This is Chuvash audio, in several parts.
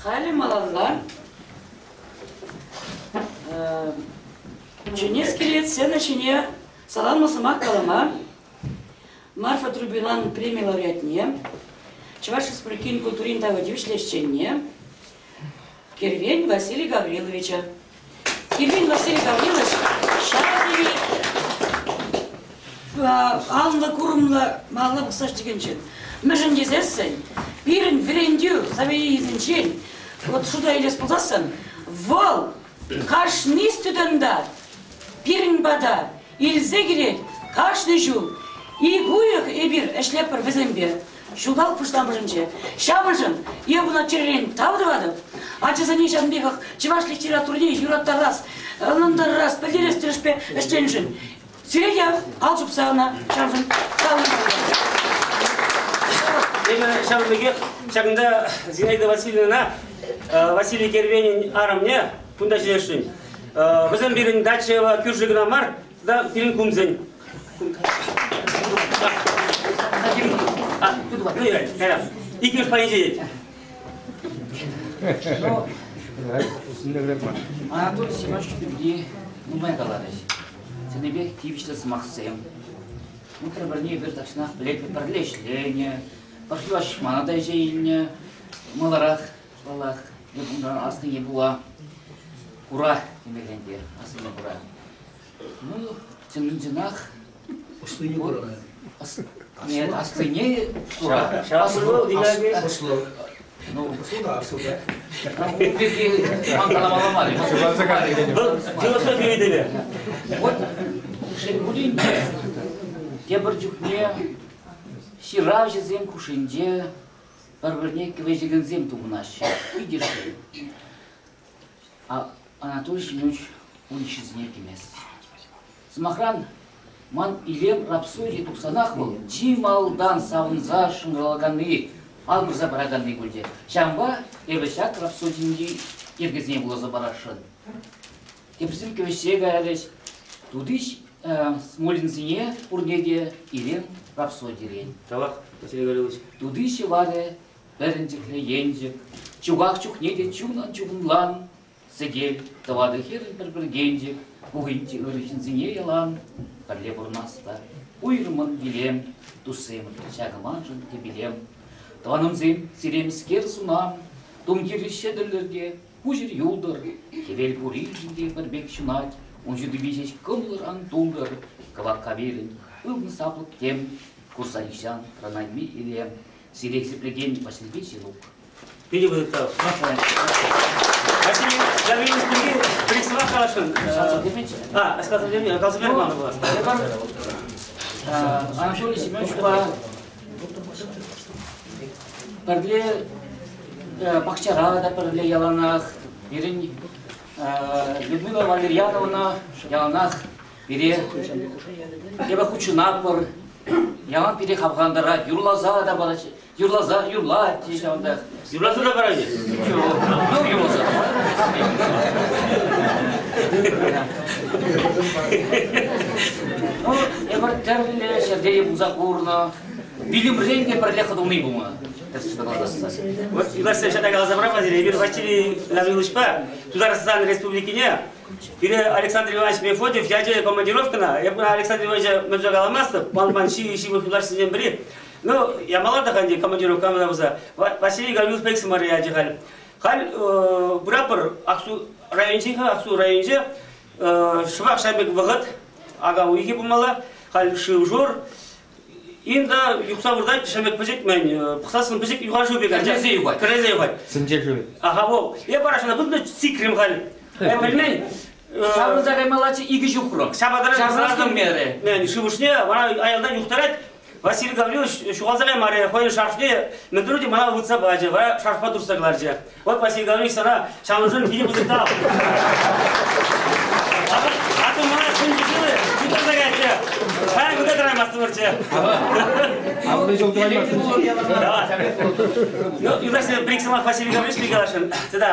Халӗ малалла чӗнес килет сцена ҫине саламлӑ сӑмах калама Марфа Трубинан преми лауреатне, Чӑваш Республикин культурин тава тивӗҫлӗ ӗҫченне Кервен Василий Гавриловича. Кервен Василий Гаврилович ҫав тери анлӑ курӑмлӑ малалла пӑхса ӗҫлекен ҫын. Мӗншӗн тесессӗн пирӗн вӗрентӳ заведенийӗсенчен вот шута илес пулсассӑн вӑл кашни студента пирӗн пата илсе килет кашни ҫул. Ик уйӑх эпир ӗҫлетпӗр вӗсемпе ҫулталӑк пуҫламӑшӗнче. Ҫавӑншӑн эп ӑна чӗререн тав тӑватӑп. Ачасене ҫавӑн пекех чӑваш литературине юраттарас, ӑнлантарас, пӗлтерес тӗлӗшпе ӗҫленӗшӗн сире те ал ҫупса ӑна ҫавшӑн тав Эпӗ ҫавӑн пекех ҫакӑнта Зинаида Васильевнӑна Василий Кервенӗн арӑмне кунта ҫитесшӗн. Вӗсем пирӗн дача кӳршӗ кӑна мар, тата пирӗн кумсен. Иккӗмӗш пайӗнче тет. Ну, Анатолий Семенович пирки нумай каларӗҫ. Чӑннипех тивӗҫлӗ сӑмахсем. Ну, пӗр-пӗрне эпир тахҫанах пӗлетпӗр, пӗрле ӗҫленӗ, пӗр мана та ӗҫе илнӗ. Маларах, паллах, эп унран аслине пула кура темелле ӗнтӗ, аслине кура. Ну, чӑн-чӑнах... Ӑслине кура. Нет, аслине кура. Ӑслӑ. Ну, да, ӑслӑ да. Ун пирки ман каламалла мар. Вӑл философи ыйтӑвӗ. Вот, шел пулин те, тепӗр чухне ҫыравҫӑсем хушшинче пӗр-пӗрне кӗвӗҫекенсем тупӑнаҫҫӗ. Питӗ шел. Анатолий Семенович ун ҫынсене кӗмест. Сӑмахран, ман илем рапсоди тухсанах вӑл чи малтан савӑнса шӑнкӑравлаканни, алхӑрса параканни пулчӗ. Ҫавӑнпа эпӗ ҫак рапсодинчи йӗркесене вуласа парасшӑн. Теприсем кӗвӗҫсе кайрӗҫ. Тутиҫ Смолинсене пурне те илем рапсодирен. Тавах, Василий Гаврилович. Тути ҫӑварӗ пӗрӗнчӗклӗ енчӗк, чухах чухне те чунӑн чухӑнлан, сӗтел, тӑватӑ хӗрӗн пӗр пӗркенчӗк, пухӑнчӗ ырӑ ҫынсене ялан, пӗрле пурӑнас та уйрӑмӑн вилем, туссемӗр, ҫакӑ маншӑн тӗп илем. Тӑванӑмсем, сире мӗскер сунам, тумтирӗ ҫӗтӗлӗр те пуҫӑр юлтӑр, хӗвел пуриншӗн те пӗр пек ҫунать, ун ҫутипе ҫеҫ кӑмӑлӑр ан тултӑр, кӑвак кавирӗн ылтӑн саплӑк тем, курса нихҫан тӑранайми илем, Сире хисеплекен Василий Ҫилук. Питӗ пысӑк тав. Василий Гаврилович пирки пӗр сӑмах каласшӑн. А, каласа берме мана пулас. Анатолий Семеновичпа пӗрле пахчара та пӗрле яланах пирӗн Людмила Валерьяновна яланах пире эпӗ хутшӑнатпӑр, Ялан пире хавхалантарать, юрласа та парать, юрласа юрлать те ҫавӑнтах. Юрласа та парать? Ну, юрласа. Ну, эпир тӗрлӗ ҫӗрте пулса курнӑ, вилӗмрен те пӗрле хӑтӑлни пулнӑ. Вот Иван ҫата каласа парам, эпир Василий Гавриловичпа Тутарстан Республикине Пире Александр Иванович Мефодьев ячӗ командировкӑна, эп Александр Ивановича мӗншӗн каламастӑп, ман ман чи ҫывӑх юлташсенчен пӗри. Ну, ямала та ӗнтӗ командировка мана пулса. Василий Гаврилович пек сӑмар ячӗ халь. Халь пыратпӑр Аксу районӗнче, Аксу районӗнче шӑпах ҫав пек вӑхӑт, ака уйӑхӗ пулмалла. Халь шыв-шур, Инда юхса выртать, шӗвек пӗчӗк мӗн, пӑхсассӑн пӗчӗк юхан шыв пек. Кӗрлесе юхать. Кӗрлесе юхать. Сӗнче шывӗ. Аха, во. Эп вара ҫавна пытнӑ сикрӗм халь. Эп пӗлмен. Ҫаврӑнса каймаллаччӗ икӗ ҫухрӑм. Ҫаврӑнас килмерӗ. Мӗн, шыв ӑшне вара аялтан юхтарать. Василий Гаврилович ҫухалса каймарӗ, хӑйӗн шарфне мӗн турӗ те мана ывӑтса пачӗ, вара шарфпа туртса кӑларчӗ. Вот Василий Гаврилович сана ҫавӑншӑн питӗ пысӑк тав. А то мана сӗнчӗ шывӗ тутарса кайрӗ. Паян кунта тӑраймастӑмӑрччӗ. Алли ҫул тӑваймастӑн. Ну, юлташсем, пӗр-ик сӑмах Василий Гаврилович пирки каласшӑн. Тата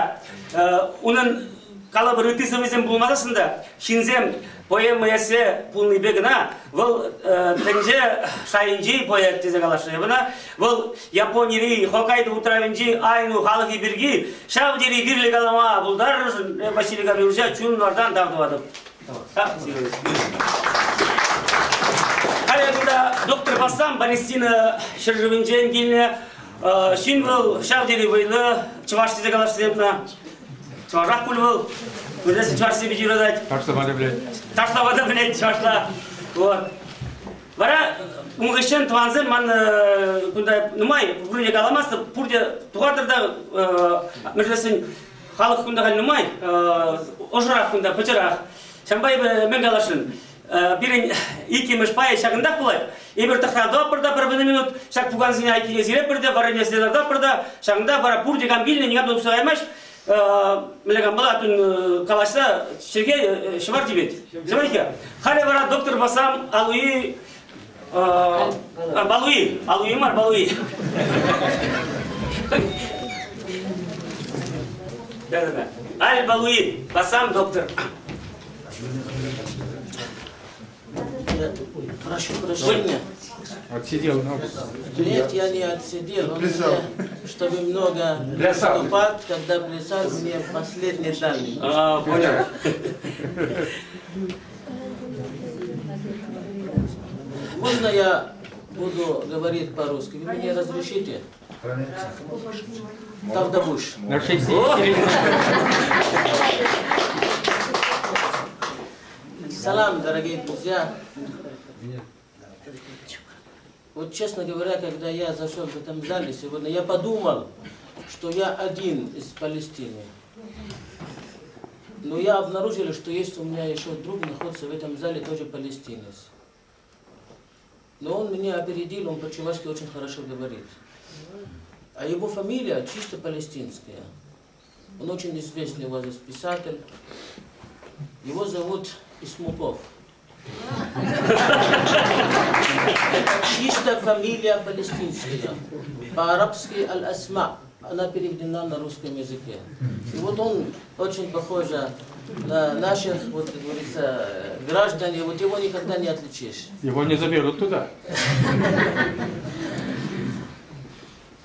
унӑн калӑпӑр ытти сӑввисем пулмасассӑн та ҫынсем. Поэма эссе пулнипе кӑна вӑл тӗнче шайӗнчи поэт тесе каласшӑн. Ӑна вӑл Японири Хоккайдо утравӗнчи Айну халӑхӗ пирки ҫав тери вирлӗ калама пултарнӑшӑн Василий Гавриловича чун-вартан тав тӑватӑп. Халӗ кунта доктор Бассам Палестина ҫӗршывӗнчен килнӗ ҫын вӑл ҫав тери вӑйлӑ чӑваш тесе калаҫсем Чӑвашах пуль вӑл. Вӗсем чӑвашсем пит юратать. Ташлама та пӗлет. Ташлама та пӗлет чӑвашла. Вот. Вара ун хыҫҫӑн тӑвансем ман кунта нумай пурне каламастӑп, пурте тухатӑр та мӗншӗн халӑх кунта халь нумай, ӑшӑрах кунта, пӑчӑрах. Ҫавӑнпа эпӗ мӗн каласшӑн? Пирӗн иккӗмӗш пайӗ ҫакӑнтах пулать. Эпир тӑхтатӑпӑр та пӗр вунӑ минут, ҫак пукансене айккине сиретпӗр те, варрине сире лартатпӑр та, ҫакӑнта вара пурте кам килнӗ, никам та тухса каймасть. Мӗнле кампала калаҫса чӗлхе ҫӑвар тивет. Ҫавӑн Халӗ вара доктор Басам Алуи Балуи, Алуи мар, Балуи. Да-да-да. Аль Балуи, Басам доктор. Прошу прощения. Отсидел. Нет, я не отсидел. Он мне, чтобы много Плясал. выступать, когда плясал, мне последний дали. А, понял. Можно я буду говорить по-русски? Вы мне разрешите? Тавдабуш. На 64. Салам, дорогие друзья. Вот честно говоря, когда я зашел в этом зале сегодня, я подумал, что я один из Палестины. Но я обнаружил, что есть у меня еще друг, находится в этом зале, тоже палестинец. Но он меня опередил, он по-чувашски очень хорошо говорит. А его фамилия чисто палестинская. Он очень известный у вас здесь писатель. Его зовут Исмуков. Чисто фамилия палестинская. По-арабски Аль-Асма. Она переведена на русском языке. И вот он очень похож на наших, вот, как говорится, граждан, и вот его никогда не отличишь. Его не заберут туда.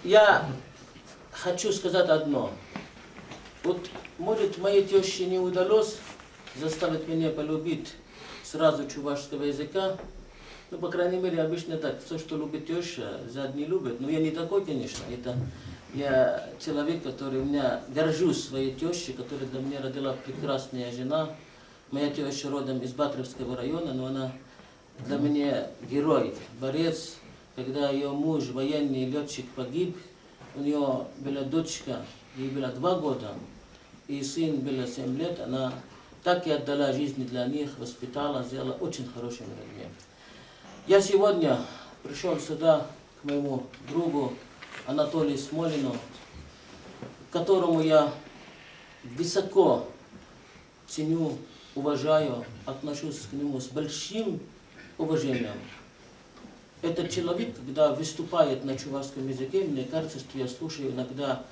Я хочу сказать одно. Вот, может, моей теще не удалось заставить меня полюбить сразу чувашского языка. Ну, по крайней мере, обычно так, все, что любит теща, зять не любит. Но я не такой, конечно. Это я человек, который у меня горжусь своей тещей, которая для меня родила прекрасная жена. Моя теща родом из Батревского района, но она для меня герой, борец. Когда ее муж, военный летчик, погиб, у нее была дочка, ей было 2 года, и сын было 7 лет, она так и отдала жизнь для них, воспитала, сделала очень хорошими людьми. Я сегодня пришел сюда к моему другу Анатолию Смолину, которому я высоко ценю, уважаю, отношусь к нему с большим уважением. Этот человек, когда выступает на чувашском языке, мне кажется, что я слушаю иногда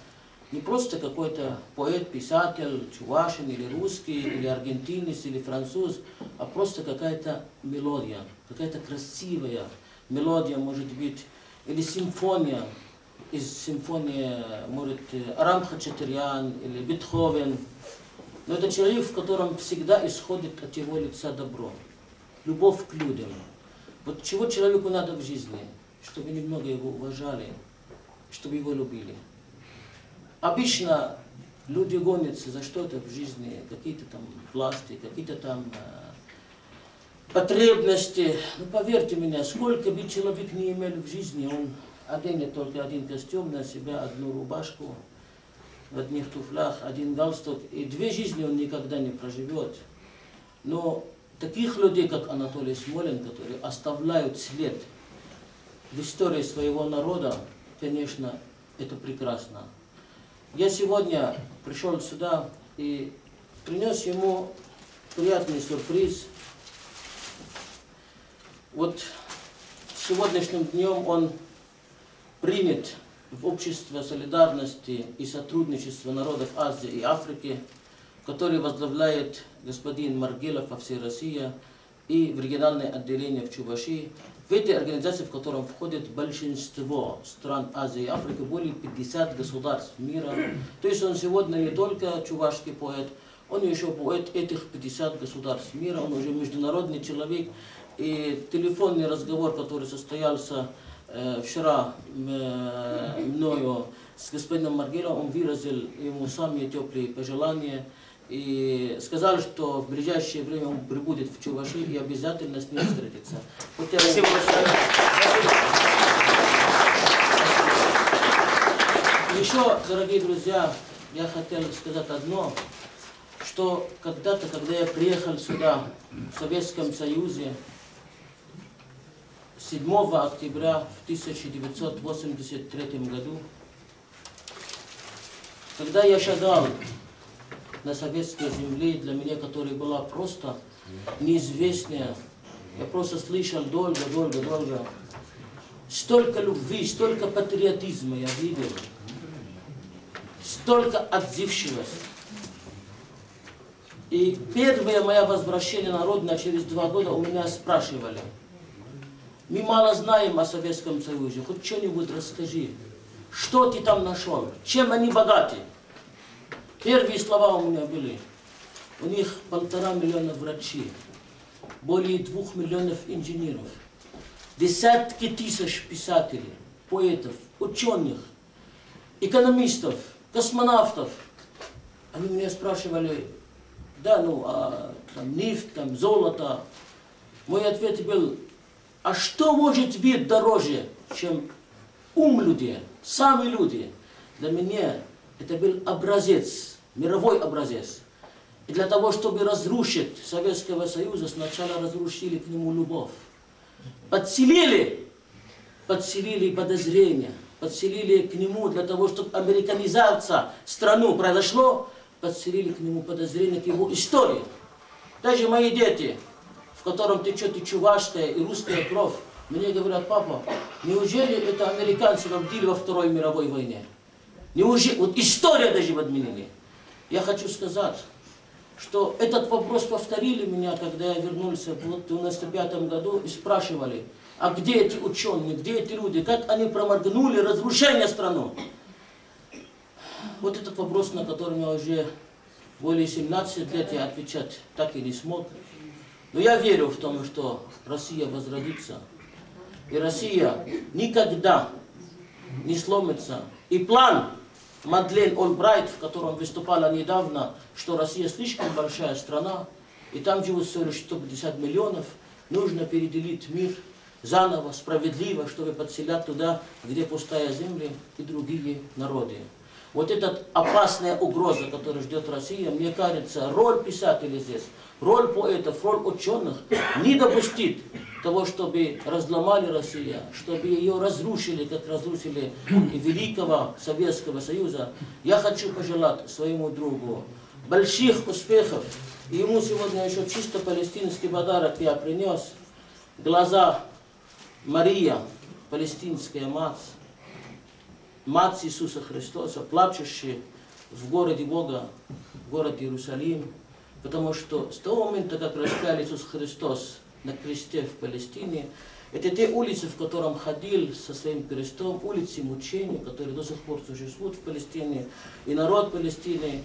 не просто какой-то поэт, писатель, чувашин или русский, или аргентинец, или француз, а просто какая-то мелодия, какая-то красивая мелодия, может быть, или симфония. Из симфонии, может, Арам Хачатурян или Бетховен. Но это человек, в котором всегда исходит от его лица добро, любовь к людям. Вот чего человеку надо в жизни? Чтобы немного его уважали, чтобы его любили. Обычно люди гонятся за что-то в жизни, какие-то там власти, какие-то там потребности. Но поверьте мне, сколько бы человек не имел в жизни, он оденет только один костюм на себя, одну рубашку, в одних туфлях, один галстук, и 2 жизни он никогда не проживет. Но таких людей, как Анатолий Смолин, которые оставляют след в истории своего народа, конечно, это прекрасно. Я сегодня пришел сюда и принес ему приятный сюрприз. Вот сегодняшним днем он принят в Общество солидарности и сотрудничества народов Азии и Африки, который возглавляет господин Маргелов во всей России. и в региональное отделение в Чувашии. В этой организации, в котором входит большинство стран Азии и Африки, более 50 государств мира. То есть он сегодня не только чувашский поэт, он еще поэт этих 50 государств мира, он уже международный человек. И телефонный разговор, который состоялся вчера мною с господином Маргеловым, он выразил ему самые теплые пожелания и сказал, что в ближайшее время он прибудет в Чувашию и обязательно с ним встретится. Вот я Спасибо большое. Еще, дорогие друзья, я хотел сказать одно, что когда-то, когда я приехал сюда, в Советском Союзе, 7 октября в 1983 году, когда я шагал на советской земле, для меня, которая была просто неизвестная, я просто слышал долго, долго, долго, столько любви, столько патриотизма я видел, столько отзывчивости. И первое мое возвращение на родину через 2 года у меня спрашивали: мы мало знаем о Советском Союзе, хоть что-нибудь расскажи, что ты там нашел, чем они богаты? Первые слова у меня были: у них 1,5 миллиона врачей, более 2 миллионов инженеров, десятки тысяч писателей, поэтов, ученых, экономистов, космонавтов. Они меня спрашивали: да, ну, а, там, нефть, там, золото. Мой ответ был: а что может быть дороже, чем ум людей, сами люди? Для меня это был образец, мировой образец. И для того, чтобы разрушить Советского Союза, сначала разрушили к нему любовь. Подселили подозрения, подселили к нему для того, чтобы американизация страну произошло, подселили к нему подозрения, к его истории. Даже мои дети, в котором течет и чувашская, и русская кровь, мне говорят: папа, неужели это американцы победили во Второй мировой войне? Неужели? Вот история даже подменили. Я хочу сказать, что этот вопрос повторили меня, когда я вернулся в 95 году, и спрашивали: а где эти ученые, где эти люди, как они проморгнули разрушение страны? Вот этот вопрос, на который я уже более 17 лет я отвечать так и не смог. Но я верю в том, что Россия возродится. И Россия никогда не сломится. И план Мадлен Олбрайт, в котором выступала недавно, что Россия слишком большая страна, и там живут всего лишь 150 миллионов, нужно переделить мир заново, справедливо, чтобы подселять туда, где пустая земля и другие народы. Вот эта опасная угроза, которая ждет Россия, мне кажется, роль писателей здесь, роль поэтов, роль ученых не допустит того, чтобы разломали Россию, чтобы ее разрушили, как разрушили великого Советского Союза. Я хочу пожелать своему другу больших успехов. И ему сегодня еще чисто палестинский подарок я принес. Глаза Мария, палестинская мать, мать Иисуса Христоса, плачущая в городе Бога, в городе Иерусалим, потому что с того момента, как распяли Иисус Христос на кресте в Палестине, это те улицы, в котором ходил со своим крестом, улицы мучений, которые до сих пор существуют в Палестине, и народ Палестины,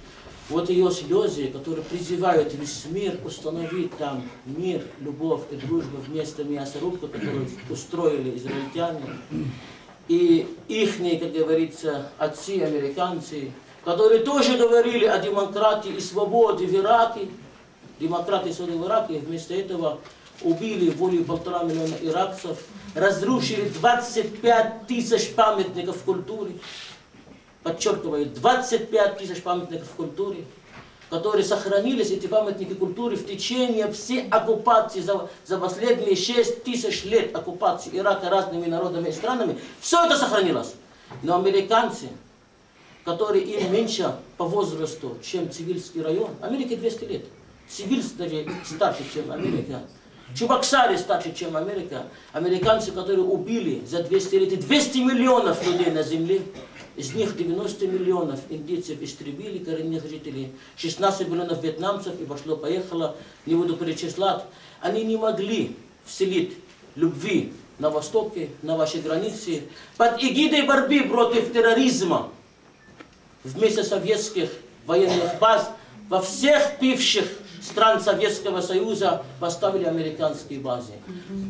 вот ее слезы, которые призывают весь мир установить там мир, любовь и дружбу вместо мясорубка, которую устроили израильтяне, и ихние, как говорится, отцы, американцы, которые тоже говорили о демократии и свободе в Ираке, демократии и свободе в Ираке, и вместо этого убили более 1,5 миллиона иракцев, разрушили 25 тысяч памятников культуры, подчеркиваю, 25 тысяч памятников культуры, которые сохранились, эти памятники культуры, в течение всей оккупации, за последние 6 тысяч лет оккупации Ирака разными народами и странами, все это сохранилось. Но американцы, которые им меньше по возрасту, чем Цивильский район, Америке 200 лет, Цивильск даже старше, чем Америка, Чебоксары старше, чем Америка. Американцы, которые убили за 200 лет 200 миллионов людей на земле, из них 90 миллионов индейцев истребили, коренных жителей, 16 миллионов вьетнамцев, и пошло-поехало, не буду перечислять. Они не могли вселить любви на Востоке, на вашей границе. Под эгидой борьбы против терроризма вместе советских военных баз во всех бывших стран Советского Союза поставили американские базы.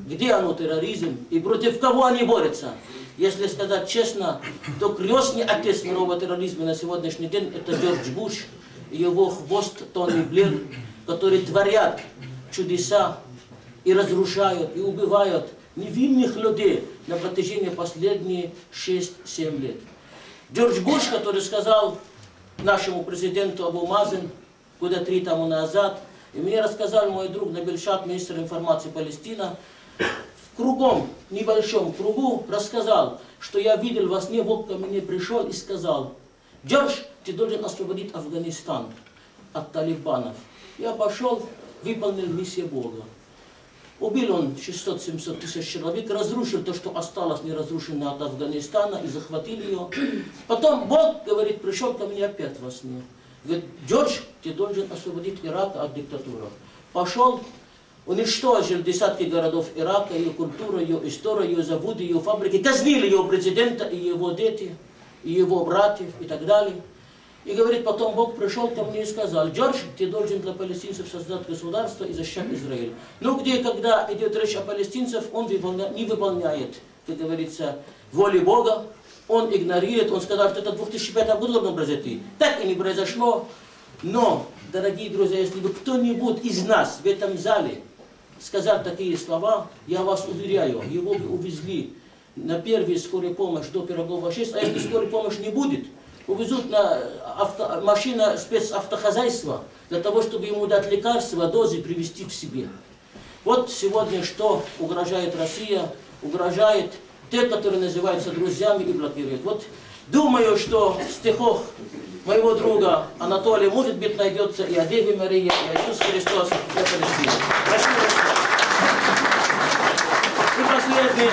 Где оно терроризм и против кого они борются? Если сказать честно, то крестный отец мирового терроризма на сегодняшний день это Джордж Буш и его хвост Тони Блер, которые творят чудеса и разрушают, и убивают невинных людей на протяжении последних 6-7 лет. Джордж Буш, который сказал нашему президенту Абу Мазен года 3 тому назад, и мне рассказал мой друг Набиль Шат, министр информации Палестины, в кругом, небольшом кругу рассказал, что я видел во сне, Бог ко мне пришел и сказал: Джордж, ты должен освободить Афганистан от талибанов. Я пошел, выполнил миссию Бога. Убил он 600-700 тысяч человек, разрушил то, что осталось неразрушено от Афганистана, и захватил ее. Потом Бог, говорит, пришел ко мне опять во сне. Говорит, Джордж, ты должен освободить Ирак от диктатуры. Пошел, уничтожил десятки городов Ирака, ее культуру, ее историю, ее заводы, ее фабрики, казнили ее президента и его дети, и его братьев и так далее. И говорит, потом Бог пришел ко мне и сказал, Джордж, ты должен для палестинцев создать государство и защищать Израиль. Но где, когда идет речь о палестинцах, он не выполняет, как говорится, воли Бога, он игнорирует, он сказал, что это в 2005 году должно произойти. Так и не произошло. Но, дорогие друзья, если бы кто-нибудь из нас в этом зале сказал такие слова, я вас уверяю, его бы увезли на первую скорую помощь до Пирогова 6, а если скорой помощи не будет, увезут на машина спецавтохозяйства для того, чтобы ему дать лекарства, дозы привести к себе. Вот сегодня что угрожает Россия, угрожает те, которые называются друзьями и блокируют. Вот думаю, что в стихах моего друга Анатолия, может быть, найдется и о Деве Марии, и о Иисусе Христос, и о Палестине. Спасибо. И последний.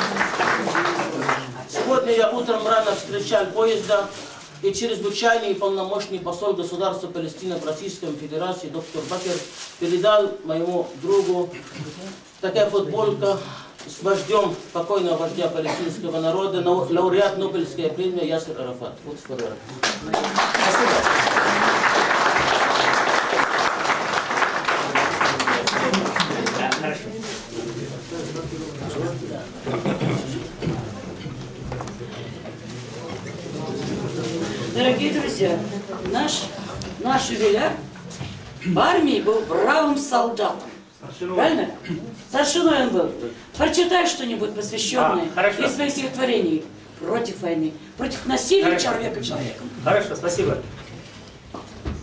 Сегодня я утром рано встречал поезда, и чрезвычайный и полномочный посол государства Палестины в Российской Федерации доктор Бакер передал моему другу такая футболка с вождем, покойного вождя палестинского народа, лауреат Нобелевской премии Ясер Арафат. Вот подарок. Спасибо. Да, хорошо. Дорогие друзья, наш юбиляр в армии был бравым солдатом. Правильно? Старшиной он был. Прочитай что-нибудь посвященное из своих стихотворений против войны, против насилия человека человеком. Хорошо, спасибо.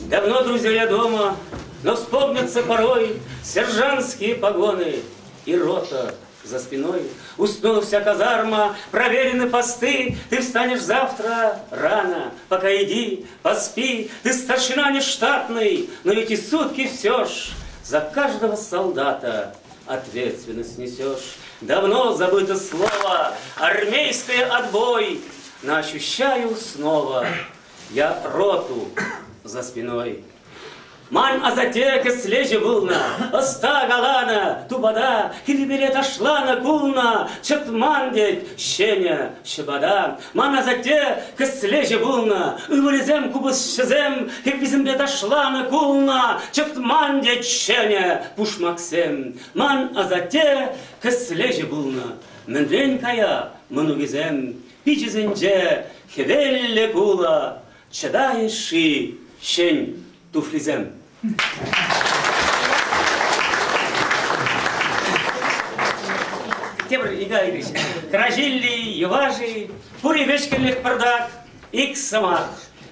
Давно, друзья, я дома, но вспомнятся порой сержантские погоны и рота за спиной. Уснула вся казарма, проверены посты. Ты встанешь завтра рано, пока иди, поспи. Ты старшина нештатный, но ведь и сутки все ж за каждого солдата ответственность несешь. Давно забыто слово армейское отбой, но ощущаю снова я роту за спиной. Ман азатека слеже булна, оста галана, тубада, килибере ташлана кулна, чатман деть, щеня, щебада. Ман азате кслеже булна, ывылезем кубыс шезем, кирпизембе ташлана кулна, чатман деть, щеня, пушмаксем. Ман азате кслеже булна, мэнрен кая, манугизем, пичезенже, хевелле кула, чадаеши, щень, туфлизем. Тепӗр Николай Ильич, Краҫилли, йӑваши, пури вӗҫкӗнлӗх пӑртак, ик сӑмах,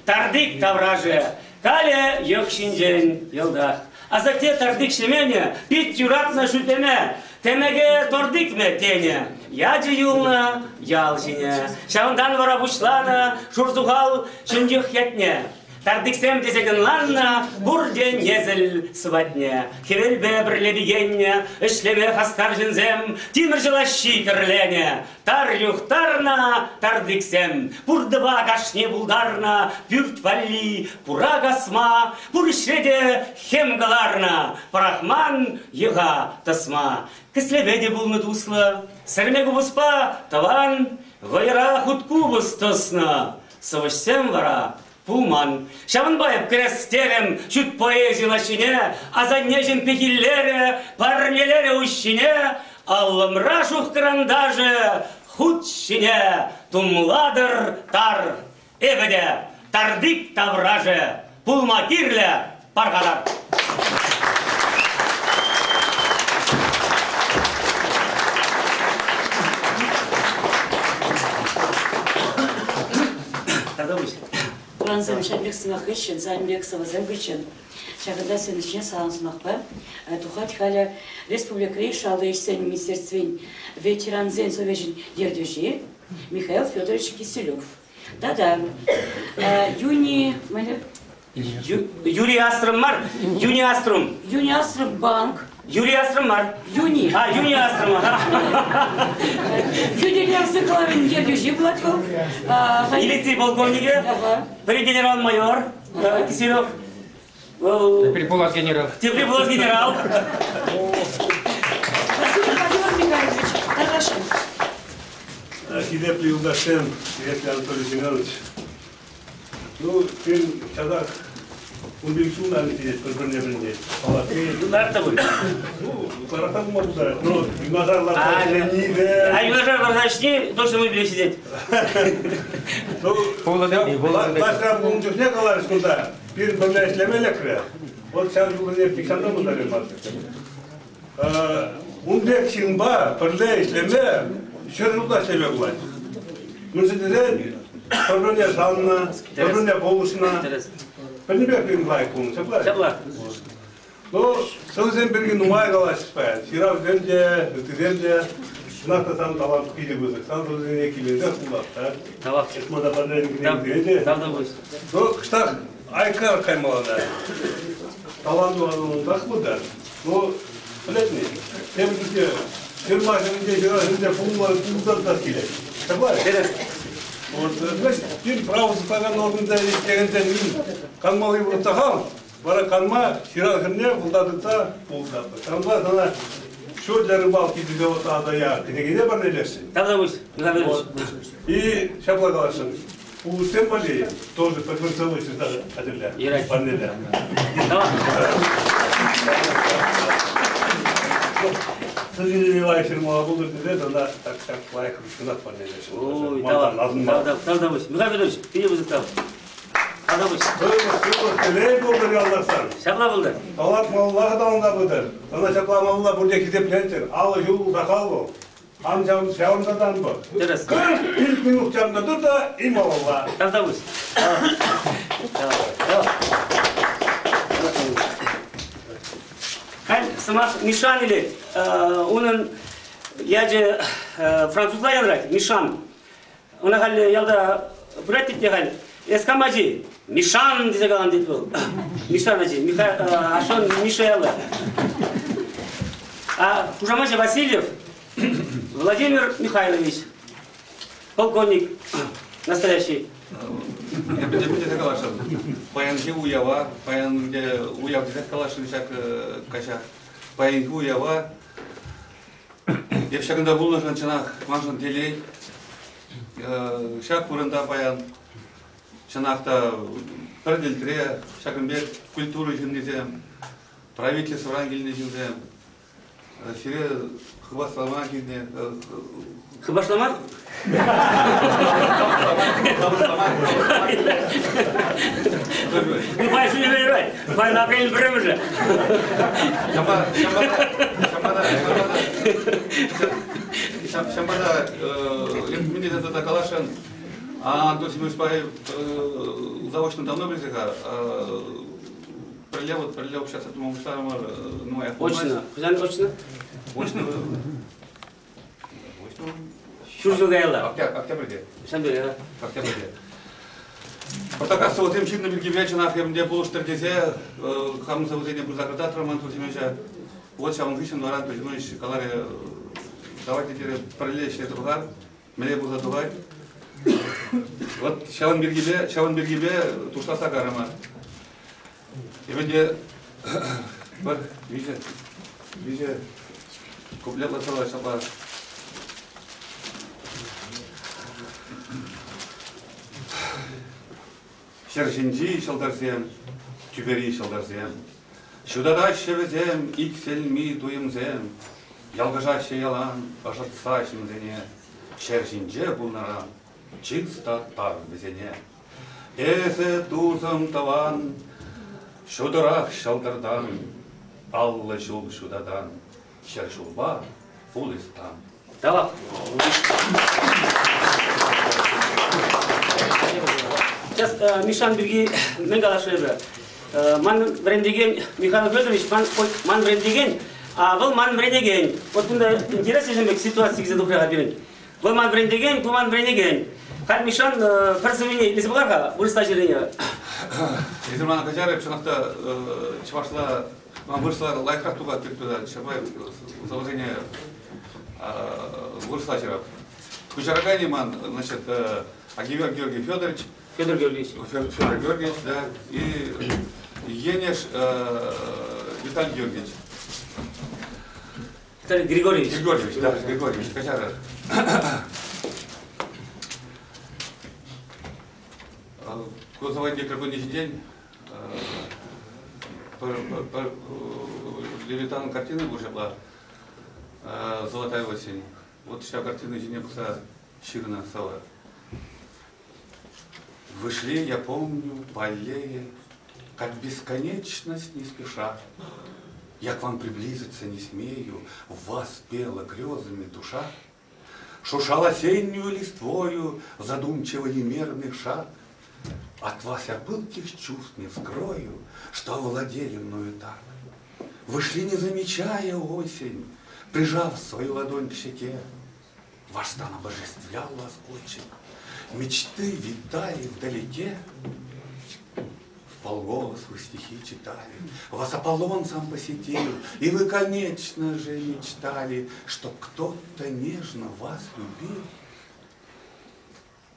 тартик таврашӗ, калӗ йӑх ҫинчен йӑлтах. Асатте тартик ҫеменӗ, пит юратнӑ шӳтлеме, темеке тортикме тенӗ, ячӗ юлнӑ ял ҫине. Ҫавӑнтан вара пуҫланӑ шурсухал ҫӗнчӗх ятне. Тартиксем тесе кӑнланнӑ пурте несӗл сӑватне. Хӗвелпе пӗрле пикеннӗ, ӗҫлеме хастар ҫынсем тимӗрҫӗ лаҫҫи кӗрленӗ. Тар юхтарнӑ тартиксем, пуртӑпа кашни пултарнӑ пӳрт валли пура касма, пур ӗҫре те хӗм кӑларнӑ, пӑрахман йӑха тӑсма. Кӗслепе те пулнӑ туслӑ, сӗрме купӑспа тӑван вӑйӑра хуткупӑс тӑснӑ. Сӑвӑҫсем вара пулман. Ҫавӑнпа эп кӗрес терӗм ҫут поэзи лаҫҫине, асаннеҫӗм пехиллерӗ, парнелерӗ уҫҫине, аллӑмра шух кӑранташӗ хут ҫине тумлатӑр тар. Эпӗ те тартик таврашӗ пулма кирлӗ пархатар. Тӑвансем ҫак пек сӑмах хыҫҫӑн, сан пек сӑвӑсем хыҫҫӑн ҫакӑнта сцена ҫине салам сӑмахпа тухать халӗ республикӑри шалти ӗҫсен министерствин ветерансен совечӗн ертӳҫи Михаил Федорович Киселев. Тата Юни Юрий Астром мар, Юни Аструм. Юни Аструм банк. Юрий Астром мар. Юни. А, Юни Астром. Хӳтӗлев сыхлавӗн ертӳҫи пулать вӑл. Милици полковникӗ, пӗри генерал-майор Киселев. Вӑл Теперь пулас генерал. Теперь пулас генерал. Василий Владимир Михайлович, тархасшӑн. Хисеплӗ юлташсем, хисеплӗ Анатолий Семенович. Ну, пирӗн часах ун пек ҫул та сидет пӗр-пӗрне пӗлни. Палатки. Ларта пуль. Ну, ытларах та пулма пултарать. Но юнашар ларса ӗҫлени А юнашар ларса ӗҫни точно мы пиле сидеть. Ну, влаҫра пулнӑ чухне каларӗҫ кунта, пирӗн пӗрле ӗҫлеме лекрӗ. Вот ҫав ҫулсене нихҫан та пултарайман. Ун пек ҫынпа пӗрле ӗҫлеме ҫӗр ҫулта ӗҫлеме пулать. Мӗншӗн тесен пӗр-пӗрне шаннӑ, пӗр-пӗрне пулӑшнӑ. Пӗрнипех пирӗн лайӑх пулнӑ, ҫапла? Ҫапла. Ну, сӑвӑсем пирки нумай калаҫрӗҫ паян. Ҫыравсем те, ыттисем те. Чӑнах та сан талант питӗ пысӑк. Сан сӑвӑсене киленсех вулап, та? Тавах. Эсмата парнелени те. Тавтапуҫ. Ну, кӑштах айккарах каймалла та. Талант унтах пултӑр. Ну, пӗлетни, тепӗр чухне ҫырма ҫумӗнче, ҫыра ҫумӗнче пулма пулсан та килет. Ҫапла? Вот, значит, пир право сыхлакан органта ӗҫлекенсен канмалли вӑхӑт сахал, вара канма ҫыра хӗрне вӑлта тытса пултатпӑр. Ҫавӑнпа сана Что для рыбалки тесе вот ада я кӗнекене парнелесшӗн. Тавтапуҫ, Михаил Иванович. И ҫапла каласшӑн. Пулӑшсем валли тоже пӗр-пӗр сӑвӑ ҫырса хатӗрле. Юрать. Парнеле. Сӑввине лайӑх ҫырмалла пултӑр тесе тата так ҫак лайӑх ручкӑнах парнелесшӗн. Ой, тавтапуҫ. Михаил Петрович, питӗ пысӑк тав. Тавтапуҫ. Сывлӑх, телей пултӑр ялташсан. Ҫапла пултӑр. Талант малалла аталанса пытӑр. Сана ҫапла малалла пурте хисепленчӗр. Алӑ ҫул сахал вӑл. Ан ҫавӑнса та ан пӑх. Тӗрӗс. Кӑшт илтнӗ чарнӑ тӑр та и малалла. Тавтапуҫ. Халь сӑмах Мишан илет. Унӑн ячӗ французла янрать. Мишан. Ӑна халь ялта пырать тет те халь. Эс кам ачи? Мишан тесе калан тет вӑл. Мишан ачи. Ашшӗн Миша яллӑ. А хушамачӗ Васильев Владимир Михайлович. Полковник настоящий. Эпӗ те тесе каласшӑн. Паянхи уява, паян уяв тесех каласшӑн ҫак каҫа. Паянхи уява эп ҫакӑнта пулнӑшӑн чӑнах маншӑн телей. Ҫак вырӑнта паян чӑнах та пӗр тӗлтре ҫакӑн пек культура ҫыннисем, правительствӑран килнӗ ҫынсем, сире хыпашлама килнӗ. Хыпашлама? Ну, пай ҫине вырать. Пай апрель пӗрремӗшӗ. Ҫавӑнпа та мӗн тесе тата каласшӑн, Антон Семенович пай заочно давно пӗлсе-ха, пӗрле вот пӗрле общаться тума пуҫларӑмӑр нумаях пулмасть. Очно. Хӑҫан очно? Очно. Ҫур ҫул каялла. Октябрьте. Ҫамбере. Октябрьте. Пӑртаках сӑвӑсем ҫырнӑ пирки чӑнах эмте пулӑштӑр тесе хамӑн сӑвӑсене пырса кӑтартрӑм Антон Семеновича. Вот ҫавӑн хыҫҫӑн вара Антон Семенович каларӗ, давайте терӗ пӗрле ӗҫлесе пӑхар, мӗне пулса тухать. Вот ҫавӑн пиркипе, ҫавӑн пиркипе тусласа карӑмӑр. Эпӗ те пӗр виҫӗ, виҫӗ куплетлӑ сӑвӑ ҫапла. Ҫӗр ҫинчи ҫӑлтӑрсем, тӳпери ҫӑлтӑрсем, ҫутатаҫҫӗ вӗсем иксӗлми туйӑмсем, ялкӑшаҫҫӗ ялан ӑшӑтса ҫынсене, ҫӗр ҫинче пулнӑран чыс та тав вӗсене. Эсӗ, тусӑм, тӑван, ҫутӑрах ҫӑлтӑртан, 50 ҫул ҫутатан ҫӗр ҫулпа пулистан. Давай. Сейчас Мишан пирки мӗн каласшӑн эпӗ. Ман вӗрентекен Михаил Федорович, ман, ман вӗрентекен, а вӑл ман вӗренекен. Вот кунта интереслӗ ҫын пек ситуаци килсе тухрӗ-ха пирӗн. Вӑл ман вӗрентекен, ку ман вӗренекен. Халь Мишан пӗр сӑввине илсе пӑхар-ха, вырӑсла ҫырнине. Эсир мана каҫарӑр, чӑнах та чӑвашла, ман вырӑсла лайӑхрах тухать пек туять. Ҫапла сӑвӑсене вырӑсла ҫырап. Куҫараканӗ ман, значит, Агивер Георгий Федорович. Федор Георгиевич. Федор Георгиевич, да. И Енеш Виталий Георгиевич. Виталий Григорьевич. Григорьевич, да, Григорьевич, каҫарӑр. Ку сӑвӑ кӗркунне ҫинчен пӗр Левитан картина пур ҫапла «Золотая осень». Вот ҫав картина ҫине пӑхса ҫырнӑ сӑвӑ. Вышли, я помню, по аллее, как бесконечность не спеша. Я к вам приблизиться не смею, в вас пела грезами душа. Шуршал осеннюю листвою задумчиво немерный шаг. От вас я пылких чувств не скрою, что овладели мною так. Вы шли, не замечая осень, прижав свою ладонь к щеке. Ваш стан обожествлял вас очень. Мечты витали вдалеке. Вполголос вы стихи читали, Вас Аполлон сам посетил, И вы, конечно же, мечтали, Чтоб кто-то нежно вас любил.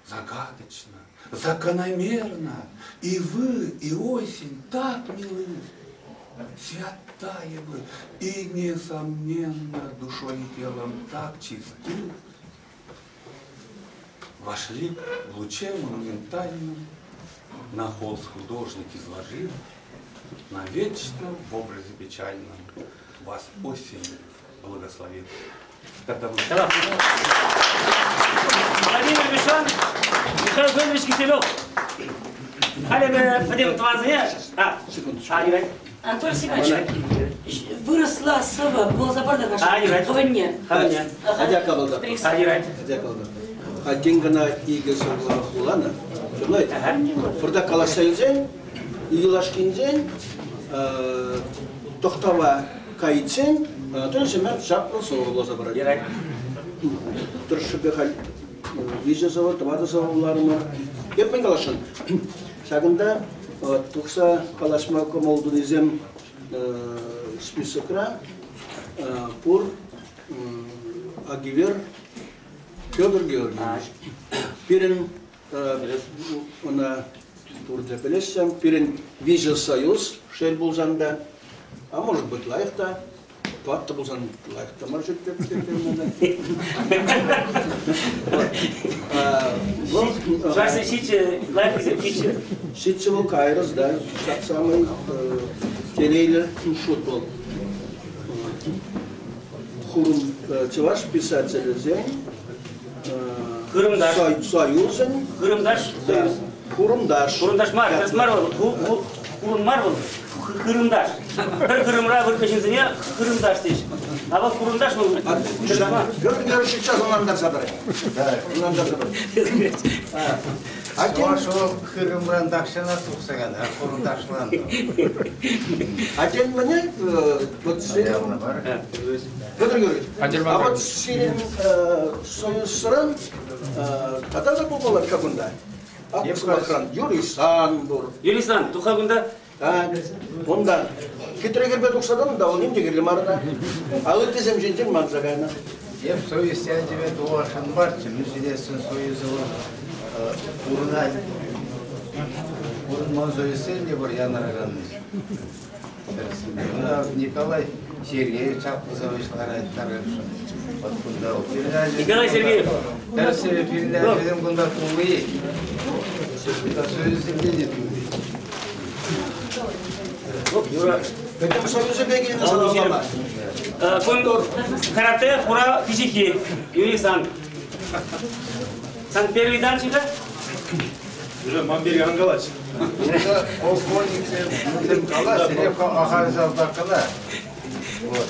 Загадочно, закономерно, И вы, и осень так милы, Святая вы, и, несомненно, Душой и телом так чисты. Ваш лик в луче монументальном На холст художник изложил, Навечно в образе печальном Вас осень благословит. Тогда вы... Владимир Мишан, Михаил Федорович Киселев. Халӗ пӗтӗм тӑвансене... А, а, Анатолий Семенович, вырӑсла сӑвӑ вуласа пар та хӑвӑнне. Атя калӑр. Хаттен кӑна икӗ сӑвӑ вуланӑ. Ҫавна пӑртак калаҫса илсен, юлашкинчен тӑхтава кайиччен Анатолий Семенович чаплӑ сӑвӑ вуласа парать. Тӑршшӗпе халь виҫӗ сӑвӑ, тӑватӑ сӑвӑ вуларӑмӑр. Эп мӗн каласшӑн? Ҫакӑнта тухса калаҫма кӑмӑл тунисем списокра пур Агивер Федор Георгиевич. Пирӗн ӑна пурте пӗлеҫҫӗ. Пирӗн виҫӗ союз, шел пулсан та, а может быть лайӑх та, Тӑваттӑ пулсан лайӑх та мар ҫук пек Чӑвашсен ҫиччӗ, лайӑххисем ҫиччӗ. Ҫиччӗ вӑл кайрӑс, да, ҫак самый телейлӗ шут вӑл. Хурӑн чӑваш писателӗсен Хырӑмташ. Союзӗн. Хырӑмташ союз. Хурӑнташ. Хурӑнташ мар, тӗрӗс мар вӑл. Хурӑн мар вӑл. Хырӑмташ. Пӗр хырӑмра выртнӑ ҫынсене хырӑмташ теҫҫӗ. А вӑл хурӑнташ вӑл. Петр Георгиевич сейчас ӑнлантарса парать. Ӑнлантарса парать. Чӑваш вӑл хырӑмран тахҫанах тухса кайнӑ, хурӑнташланнӑ. А тен мӗне вот сирӗн Петр Георгиевич, а вот сирӗн союзран тата та пулмалла кунта. Ак сӑмахран, Юрий Сан пур. Юрий Сан, туха кунта. Унтан хитре кӗрпе тухса тӑнӑ та, вӑл ним те кирлӗ мар ӑна. А ыттисем ҫинчен манса кайнӑ. Эп союз ячӗпе тухасшӑн марччӗ, мӗншӗн тесен союза вӑл пурӑнать. Пурӑнман союзсем те пур янӑраканни. Кунта Николай Сергеев чаплӑ сӑвӑҫ ларать тарӑхшӑн. Вот кунта Николай Сергеев. Тӗрӗссипе пирӗн ачасем кунта тулли. Кунта союзсемпе те тулли. Юра. Пӗтӗм союзӗпе килнӗ саламлама. Кун карате хура пиҫиххи. Юрий Сан. Сан первый дан чика? Уже ман пирки ан калаҫ. Унта полковниксем мӗнсем калаҫ, эп ахаль салтак кӑна. Вот.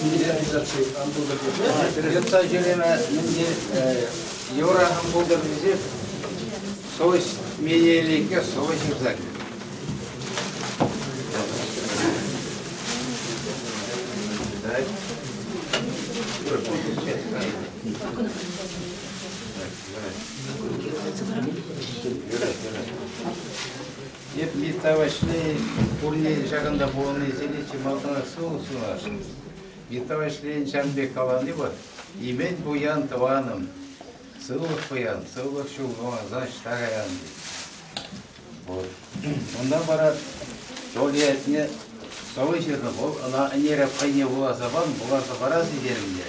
Милитаризаци ан пултӑр тесе. Йӑтса ҫӳреме мӗнте йывӑрах ан пултӑр тесе совесть менеликке сӑвӑ ҫырса Эп Митта Ваҫлей пурне ҫакӑнта пулнисене чи малтанах сывлӑх сунасшӑн. Митта Ваҫлейӗн ҫавӑн пек калани вӑл, имен пуян тӑванӑм, сывлӑх пуян, сывлӑх ҫул памасан ӑҫта каян тет. Вот. Унтан вара Толя ятне сӑвӑ ҫырнӑ вӑл, ӑна ӗнер хӑйне вуласа пан, вуласа парас-и терӗм те,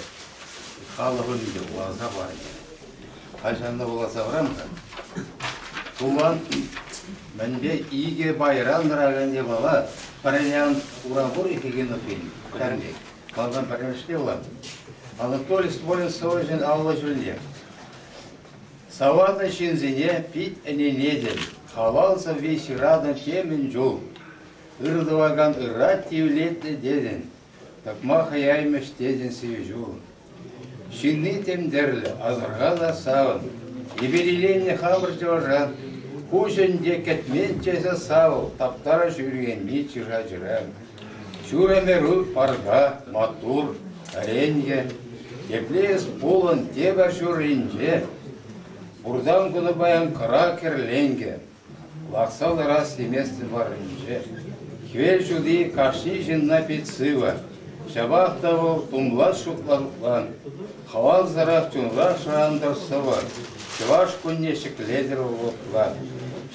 халӑх умӗнче вуласа пар терӗ. Хальҫанна вуласа парам-ха. Тулан мӗнпе икӗ пайран тӑракан япала пӗрреян ура пур-и Хигинофин? Ҫавӑн пек. Малтан пӗрремӗшне вулам. Анатолий Смолин сӑвӑҫӑн 50 ҫулне. Саванӑ ҫынсене пит ӗненетӗн, халал сӑвви ҫыратӑн темӗн чул. Ыр тӑвакан ырра тивлетлӗ тетӗн, тӑкма хӑяймӗҫ тетӗн сивӗ ҫул. Ҫынни тем тӗрлӗ, асӑрха та савӑн. Эпир иленнӗ хамӑр чӑваша, куҫӗнче кӗтменччӗ эсӗ савӑл, таптара ҫӳрекенни чыра-чыра. Ҫур ӗмӗрӳ парка, маттур, вӗренкӗ. Тепле эс пулӑн тепӗр ҫурринче. Пуртан кунӗ паян кӑра кӗрленкӗ. Ларса ларас теместӗн варринче. Хӗвел ҫути кашни ҫынна пит сывӑ. Ҫапах та вӑл тумлас шутлан. Хавалсӑрах чунра шӑрантӑр сӑвӑ. Чӑваш кунне ҫӗклетӗр вӑхӑтла.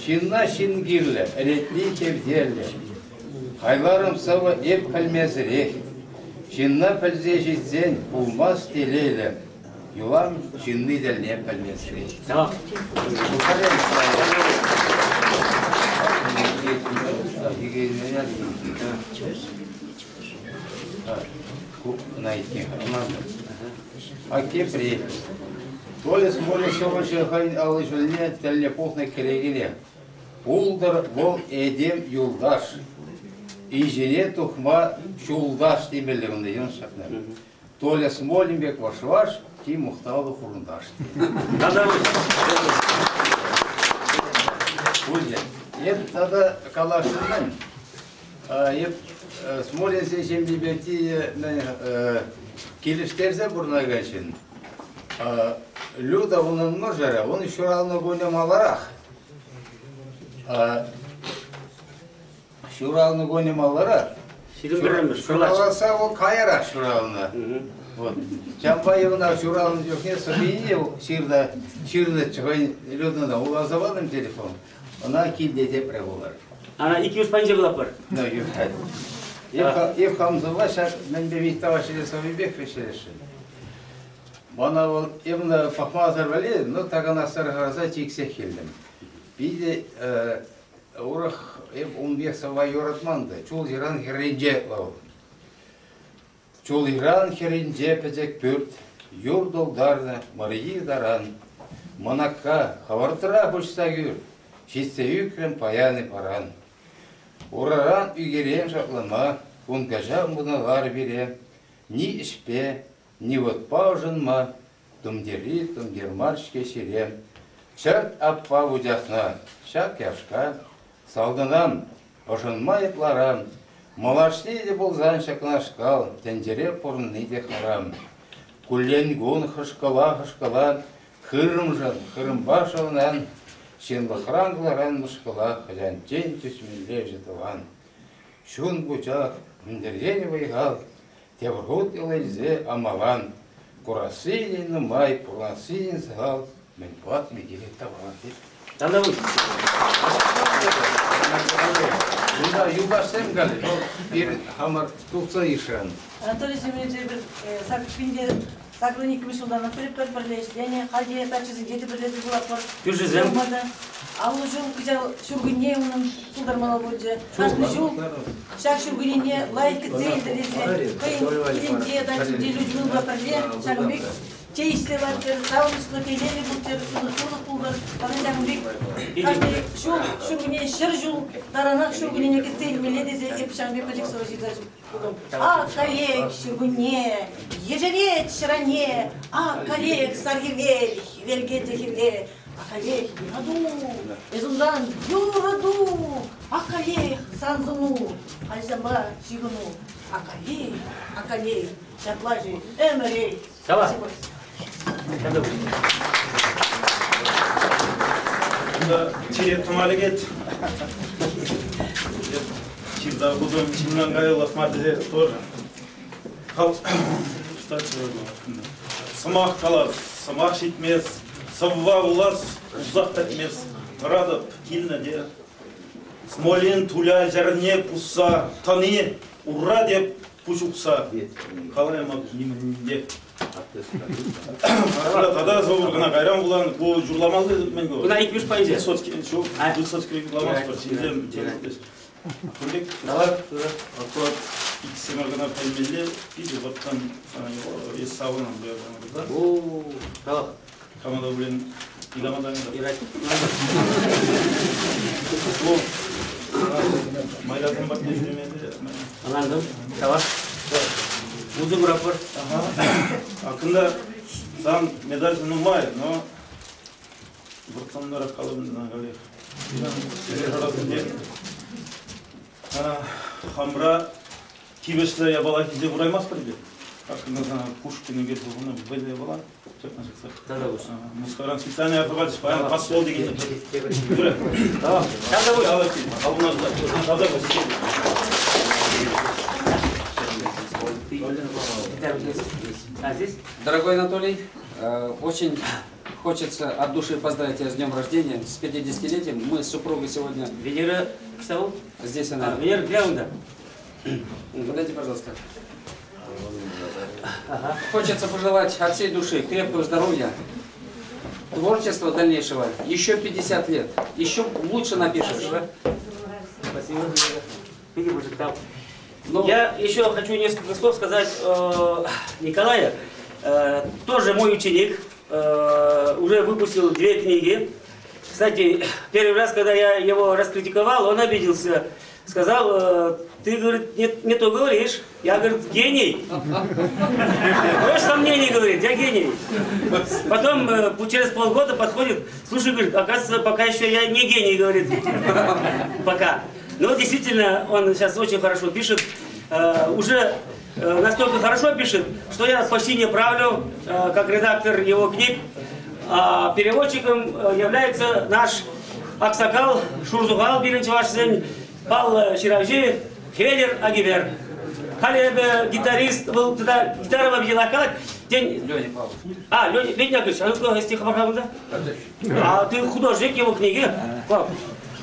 Ҫынна ҫын кирлӗ, ӗлетни хевтеллӗ. Хайларӑм сӑвӑ эп пӗлмесӗрех. Ҫынна пӗлсе ҫитсен пулмасть телейлӗ. Юлам ҫынни тӗлне пӗлмесӗрех. А тепри Толя Смолин сӑвӑҫӑ хӑйӗн алли ҫулне тӗлне пухнӑ кӗрекене Пултӑр вӑл этем юлташ. Инҫене тухма ҫулташ темелле кунта йӑнӑш ҫакна. Толя Смолин пек ваш-ваш, ти мухтавлӑ хурӑнташ. Пулчӗ. Эп тата каласшӑн Эп Смолинсен ҫемйипе килӗштерсе пурӑнакан ҫын. Люда унӑн мӑшӑрӗ, ун ҫуралнӑ кунӗ маларах. Ҫуралнӑ кунӗ маларах. Ҫураласса вӑл каярах ҫуралнӑ. Вот. Ҫавӑнпа ӑна ҫуралнӑ чухне сӑввине ҫырнӑ, ҫырнӑччӗ хӑй Людӑна вуласа патӑм телефон. Ӑна килте тепре вулар. Ана иккӗмӗш пайӗнче вулатпӑр. Ну, юрать. Эп хам сӑвва ҫак мӗнпе Митта Ваҫлей сӑввипех вӗҫлесшӗн. Мана вӑл эпӗ пӑхмасӑр вӗле, но таканасӑр хӑраса чиксех килтӗм. Питӗ урӑх эп ун пек сӑвва юратман та. Чул ҫыран хӗрринче вӑл. Чул ҫыран хӗрринче пӗчӗк пӳрт, юр тултарнӑ мӑрйи таран. Мӑнакка, хӑвӑртрах уҫса кӳр, ҫитсе ӳкрӗм паян-и паран. Ураран ӳкерен шартлама, кун каҫа мӑнӑлар пире. Ни ӗҫпе, ни вутпа ӑшӑнма, тумтирри тумтир мар-ҫке ҫире. Чӗрт аппа вучахна, ҫак яшка, салтӑнам, ӑшӑнма ытларам. Малашне те пулсан ҫакнашкал тӗнчере пурӑнни те харам. Куллен-кун хӑшкӑла-хӑшкӑла. Хырӑмшӑн, хырӑмпа шӑвӑнан, ҫынлӑхран кӑларан мӑшкӑла хӑҫанччен тӳсмелле-ши тӑван? Чун пучах, мӗнтерен вӑй-хал, тепӗр хут йӑл илсе амалан. Курасси нумай, пурӑнасси сахал, мӗн патне килет таван тет. Тандавуй. Унта юлташсем калӗҫ, вӑл пирӗн хамӑр тухса йышран. Анатолий Семенович эпир саккунне саккун иккӗмӗш ҫултан пӗр пӗрле ӗҫленӗ, хальхи дачӑсенче те пӗрле тӗл пулатпӑр. Кӳршӗсем. 50 ҫул кӑҫал ҫуркунне унӑн тултармалла пулчӗ. Кашни ҫул ҫак ҫуркуннене лайӑх кӗтсе илтӗр тесе хӑйӗн килӗнче, дачинче Людмилӑпа пӗрле ҫакӑн пек чей ӗҫсе ларччӑр, савӑнӑҫлӑ, телейлӗ пулччӑр, сывлӑх пултӑр. Тата ҫакӑн пек кашни ҫул ҫуркунне 100 ҫул таранах ҫуркуннене кӗтсе илмелле тесе эп ҫакӑн пек пӗчӗк сӑвӑ ҫырса хутӑм. Ак, Олег, ҫуркунне, ешерет ҫӗр-анне, ак, Олег, сар хӗвел, хӗвел кӗтӗ хӗлле, ак, Олег, юрату, эс унтан юрату, ак, Олег, сан сӑну, халь санпа ҫыхӑну, ак, Олег, ак, Олег, ҫапла-ши ӗмӗрех. Давай. Чире тӑма лекет. Ҫырса хутӑм ҫыннан каяллах мар тесе тоже. Сӑмах калас, сӑмах ҫитмес, сӑвва вулас, усах пӗтмес. Тӑратӑп килнӗ те. Смолин туля ҫӗрне пусса тӑни ура деп пуҫ укса калаймӑп нимӗнте. Тата сӑвӑ кӑна кайран вулан ку журламалли мӗн ку? Куна икмӗш пайӗнче. Высоцкий, ҫук, Высоцкий юрламастпӑр, ҫынсем темӗҫ. Курлик, Давай. Аккурат иксӗмӗр кӑна пӗлмелле, питӗ вӑрттӑн эс савӑнан да? О, калах. Кама та пулин, никама та Юрать. Майласем патне ҫӳремелле. Ӑнлантӑм. Тавах. Усӑ куратпӑр. А кунта сан медаль нумай, но вӑрттӑнрах калӑн халех. Хамра тивӗҫлӗ япала килсе кураймастпӑр пек. Как сана Пушкин ӳкерсе хунӑ вӑйлӑ япала. Мускавран специально аппарат паян посол деген. Дорогой Анатолий, очень хочется от души поздравить тебя с днем рождения, с 50-летием. Мы с супругой сегодня... Венера, что? Здесь она. Венера, где он, да? Подойди, пожалуйста. Хочется пожелать от всей души крепкого здоровья, творчества дальнейшего, еще 50 лет, еще лучше напишешь. Спасибо. Спасибо. Но... Я еще хочу несколько слов сказать Николаю. Тоже мой ученик, уже выпустил 2 книги. Кстати, первый раз, когда я его раскритиковал, он обиделся. Сказал, ты, говорит, не то говоришь. Я, говорит, гений. Брось сомнений, говорит, я гений. Потом через полгода подходит, слушай, говорит, оказывается, пока еще я не гений, говорит. Пока. Но действительно, он сейчас очень хорошо пишет. Уже настолько хорошо пишет, что я почти не правлю, как редактор его книг. А переводчиком является наш Аксакал Шурзухал Биринчевашсен, Пал Ширавжи, Хелер Агивер. Халебе гитарист был тогда гитара победила как день. Леня Павлов. А, Леня, Леня Яковлевич, а ну-ка стих да? А ты художник его книги?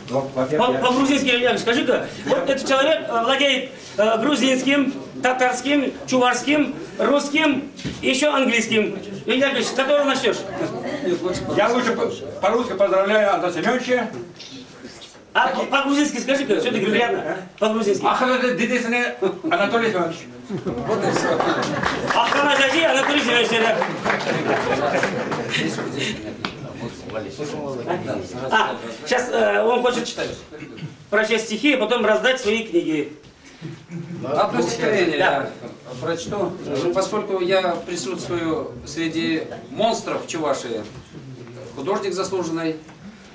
По-грузински, Леня Яковлевич, скажи-ка, вот этот человек владеет грузинским, татарским, чувашским, русским, еще английским. Леня Яковлевич, с которого начнешь? Я лучше по-русски поздравляю Антона Семеновича. А по-грузински скажи-ка, все-таки приятно. По-грузински. Ахана дедесine Анатолий Семенович. Вот и все. Ахана дяди Анатолий Семенович. А, сейчас он хочет прочесть стихи, а потом раздать свои книги. Одно стихотворение я прочту. Поскольку я присутствую среди монстров Чувашии, художник заслуженный,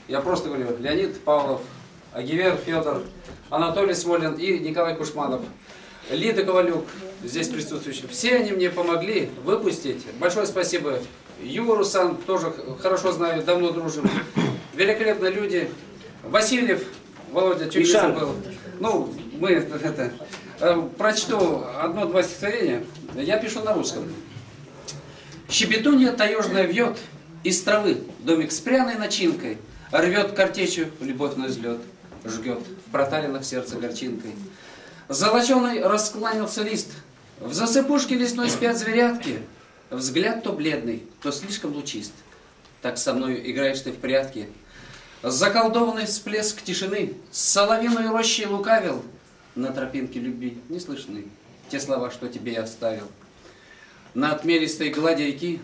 я просто говорю, Леонид Павлов, Агивер Федор, Анатолий Смолин и Николай Кушманов, Лида Ковалюк, здесь присутствующие. Все они мне помогли выпустить. Большое спасибо Юру Сан тоже хорошо знаю, давно дружим. Великолепные люди. Васильев Володя, чуть не забыл. Ну, мы это... Прочту одно-два стихотворения. Я пишу на русском. Щебетунья таежная вьет из травы домик с пряной начинкой, рвет картечью любовь на взлет, жгет в проталинах сердце горчинкой. Золоченый раскланялся лист, в засыпушке лесной спят зверятки, взгляд то бледный, то слишком лучист. Так со мною играешь ты в прятки. Заколдованный всплеск тишины с соловиной рощей лукавил, на тропинке любви не слышны те слова, что тебе я оставил. На отмелистой глади реки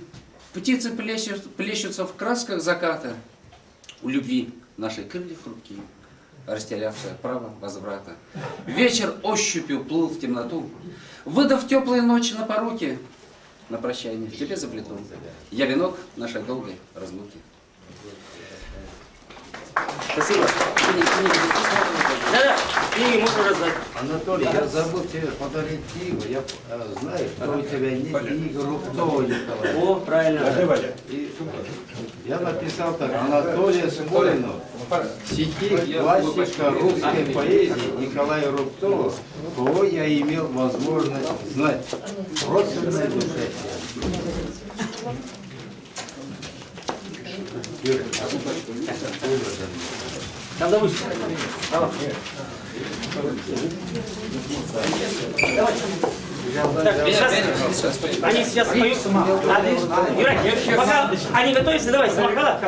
птицы плещутся в красках заката. У любви нашей крылья хрупки, растерявшая право возврата. Вечер ощупью плыл в темноту, выдав теплые ночи на поруки. На прощание тебе заплету я венок нашей долгой разлуки. Спасибо. Да-да, книги можно раздать. Анатолий, я забыл тебе подарить книгу. Я знаю, что у тебя нет книги Рубцова Николая. О, правильно. И я написал так: Анатолия Смолину, стихи классика русской поэзии Николая Рубцова, кого я имел возможность знать. Родственная душа. Там зовут. Так, сейчас, они сейчас поют. Юра, пока они готовятся, давай, Самаркала.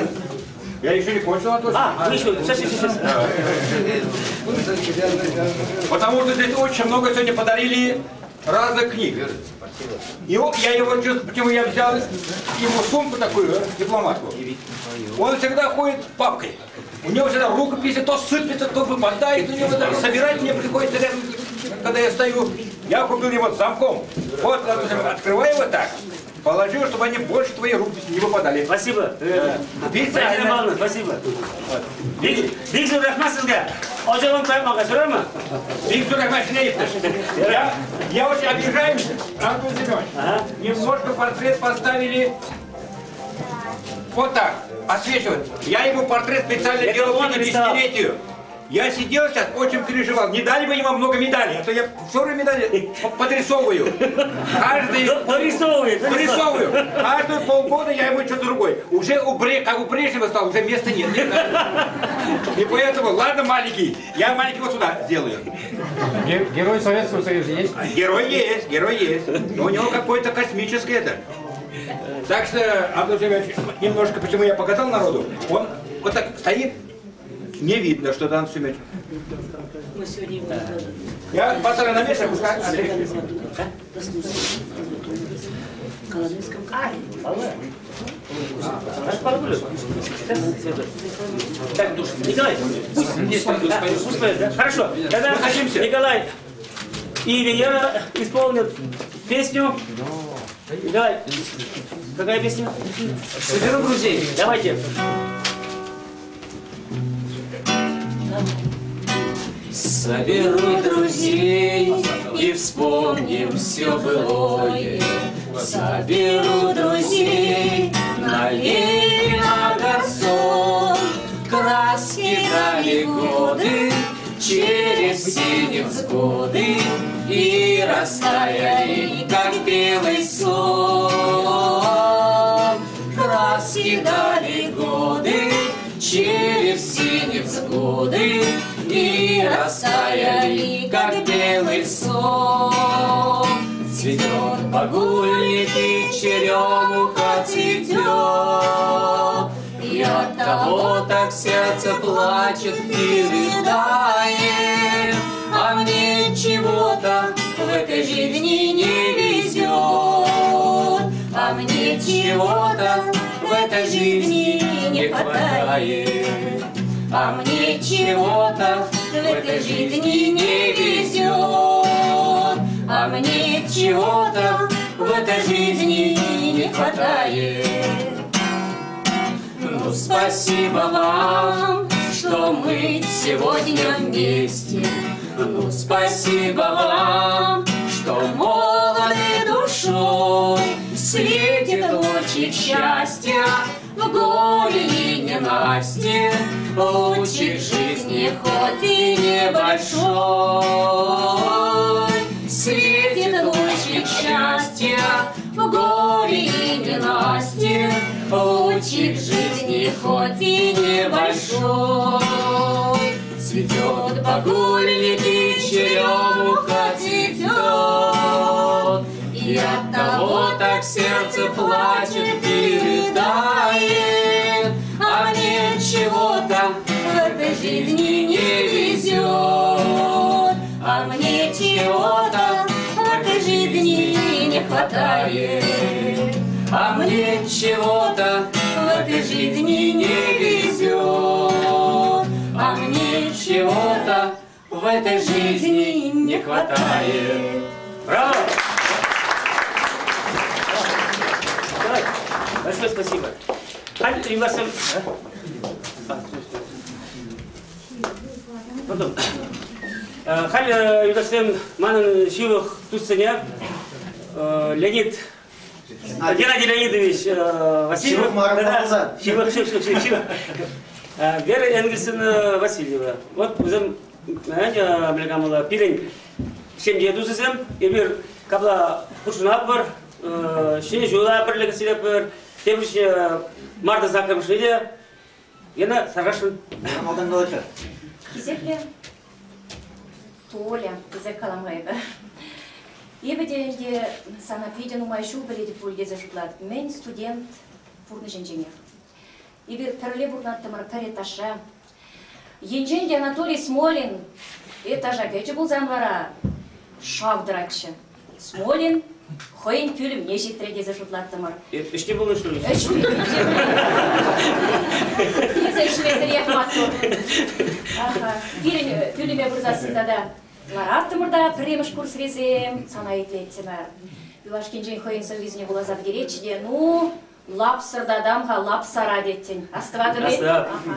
Я еще не кончил, Антон. А, вы еще, сейчас. Потому что здесь очень много сегодня подарили разных книг. И я его чувствую, почему я взял ему сумку такую, дипломатку. Он всегда ходит папкой. У него всегда рукописи то сыпется, то выпадает. У него даже собирать мне приходится рядом, когда я стою. Я купил его с замком. Вот, открываю его так. Положил, чтобы они больше твои рукописи не выпадали. Спасибо. Спасибо. Спасибо. Бик рәхмәт сезгә. Ачылым каймага сорармы? Бик рәхмәт Я очень обижаюсь, Антон Семенович. Немножко портрет поставили вот так, освечивать. Я ему портрет специально делал к 50-летию. Я сидел сейчас, очень переживал. Не дали бы ему много медалей, а то я все время медали подрисовываю. Каждый... Подрисовываю. Каждые полгода я ему что-то другое. Уже как у Брежнева стал, уже места нет. И поэтому, ладно, маленький, я маленький вот сюда сделаю. Герой Советского Союза есть? Герой есть, герой есть. Но у него какое-то космическое это. Так что, Антон Семенович, немножко, почему я показал народу, он вот так стоит. Не видно, что Антон Семенович. Я поставлю на место, пускай Андрей. Так, Николай, пусть поет, да? Хорошо. Тогда Николай и Венера исполнят песню. Николай, какая песня? Соберу друзей. Давайте. Соберу друзей и вспомним все былое. Соберу друзей, налей на гарсон. Краски дали годы, через все невзгоды и растаяли, как белый сон. Краски дали годы, через все невзгоды и растаяли, как белый сон. Цветет багульник и черемуха цветет, и оттого так сердце плачет и рыдает. А мне чего-то в этой жизни не везет, а мне чего-то в этой жизни не хватает. А мне чего-то в этой жизни не везет, а мне чего-то в этой жизни не хватает. Ну, спасибо вам, что мы сегодня вместе. Ну, спасибо вам, что молоды душой. Светит луч лучик счастья в горе и ненастье, лучик жизни хоть и небольшой. Светит лучик счастья в горе и ненастье, лучик жизни хоть и небольшой. Цветет багульник и черемуха цветет, И от того так сердце плачет и рыдает, А мне чего-то в этой жизни не везет, А мне чего-то в этой жизни не хватает, А мне чего-то в этой жизни не везет, А мне чего-то в этой жизни не хватает. Браво! Давай. Большое спасибо. Халь, юлдашсем. Потом. Халь, юлдашсем, манӑн ҫывӑх туссене Леонид Геннадий Леонидович Васильев. Ҫывӑх, ҫывӑх, ҫывӑх, ҫывӑх. Вера Энгельсовна Васильева. Вот вӗсем мӗнле пирӗн ҫемье тусӗсем. Эпир капла хутшӑнатпӑр, ҫӗнӗ ҫула пӗрле кӗтсе илетпӗр. Тепӗр марта саккӑрмӗшне те Гена Сарашин. Малтан калаҫар. Хисеплӗ Толя, тесе калам-ха эпӗ. Эпӗ те ӗнтӗ сана питӗ нумай ҫул пӗлетӗп пуль тесе шутлатӑп. Мӗн студент пурнӑҫӗнченех. Эпир пӗрле пурӑнаттӑмӑр пӗр этажра. Енчен те Анатолий Смолин этажа кӗчӗ пулсан вара шав тӑратчӗ. Смолин хӑйӗн пӳлӗмне ҫитрӗ тесе шутлаттӑмӑр. Ӗҫне пулнӑ что ли? Эсӗ ӗҫмесӗрех маттур. Аха. Пирӗн пӳлӗме пырсассӑн тата лараттӑмӑр та пӗрремӗш курсрисем сана итлеттӗмӗр. Юлашкинчен хӑйӗн сӑввисене вуласа пӗтеретчӗ те, ну, Лапсӑртатам-ха, лапсара теттӗн. Астӑватӑн-и?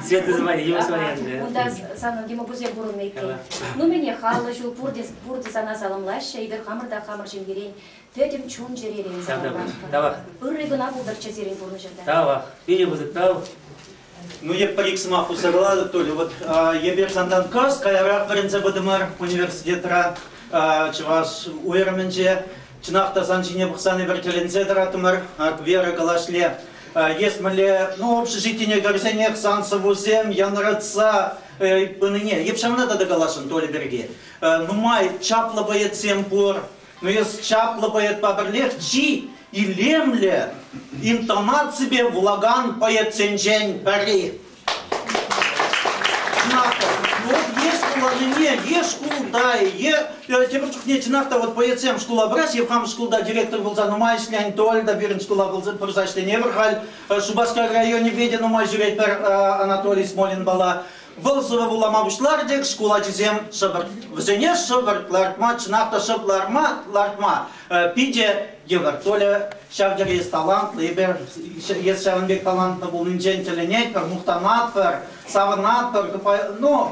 Света звали, его звали. Унта санӑн йӑмӑкусем пурӑннӑ иккен. Ну, мӗне, халлӑ ҫул пурте, пурте сана саламлаҫҫӗ, эпир хамӑр та хамӑр ҫемьерен пӗтӗм чун-чӗререн саламлатпӑр. Тавах. Ырри кӑна пултӑрччӗ сирӗн пурнӑҫӑрта. Тавах. Питӗ пысӑк тав. Ну, эп пӗр-ик сӑмах хушса калатӑп, Толя. Вот эпир сантан кӑшт каярах вӗренсе пытӑмӑр университетра, чӑваш уйрӑмӗнче. Чӑнах та сан ҫине пӑхсан эпир тӗлӗнсе тӑратӑмӑр. Ак Вера калашле, ес мӗнле, ну, общежитине кӗрсенех сан сӑввусем янратса пынине. Эп ҫавна тата каласшӑн Толя пирки. Нумай чаплӑ поэтсем пур. Но эс чаплӑ поэтпа пӗрлех чи илемлӗ интонаципе вулакан поэтсенчен пӗри. Чӑнах та, вот есть положение, е шкулта, е тепӗр чухне чӑнах та вот поэтсем шкула пыраҫ, е хам шкулта директор пулса нумай ӗҫлен, Толь та пирӗн шкула пырса ӗҫленӗ халь Шупашкар районӗпе те нумай ҫӳретпӗр Анатолий Смолинпала. Вӑл сӑвӑ вулама пуҫларӗ тек шкул ачисем шӑпӑрт. Вӗсене шӑпӑрт лартма, чӑнах та шӑп ларма, лартма питӗ йывӑр. Толя ҫав тери эс талантлӑ, эпир эс ҫавӑн пек талантлӑ пулнинчен тӗлӗнетпӗр, мухтанатпӑр, савӑнатпӑр. Ну,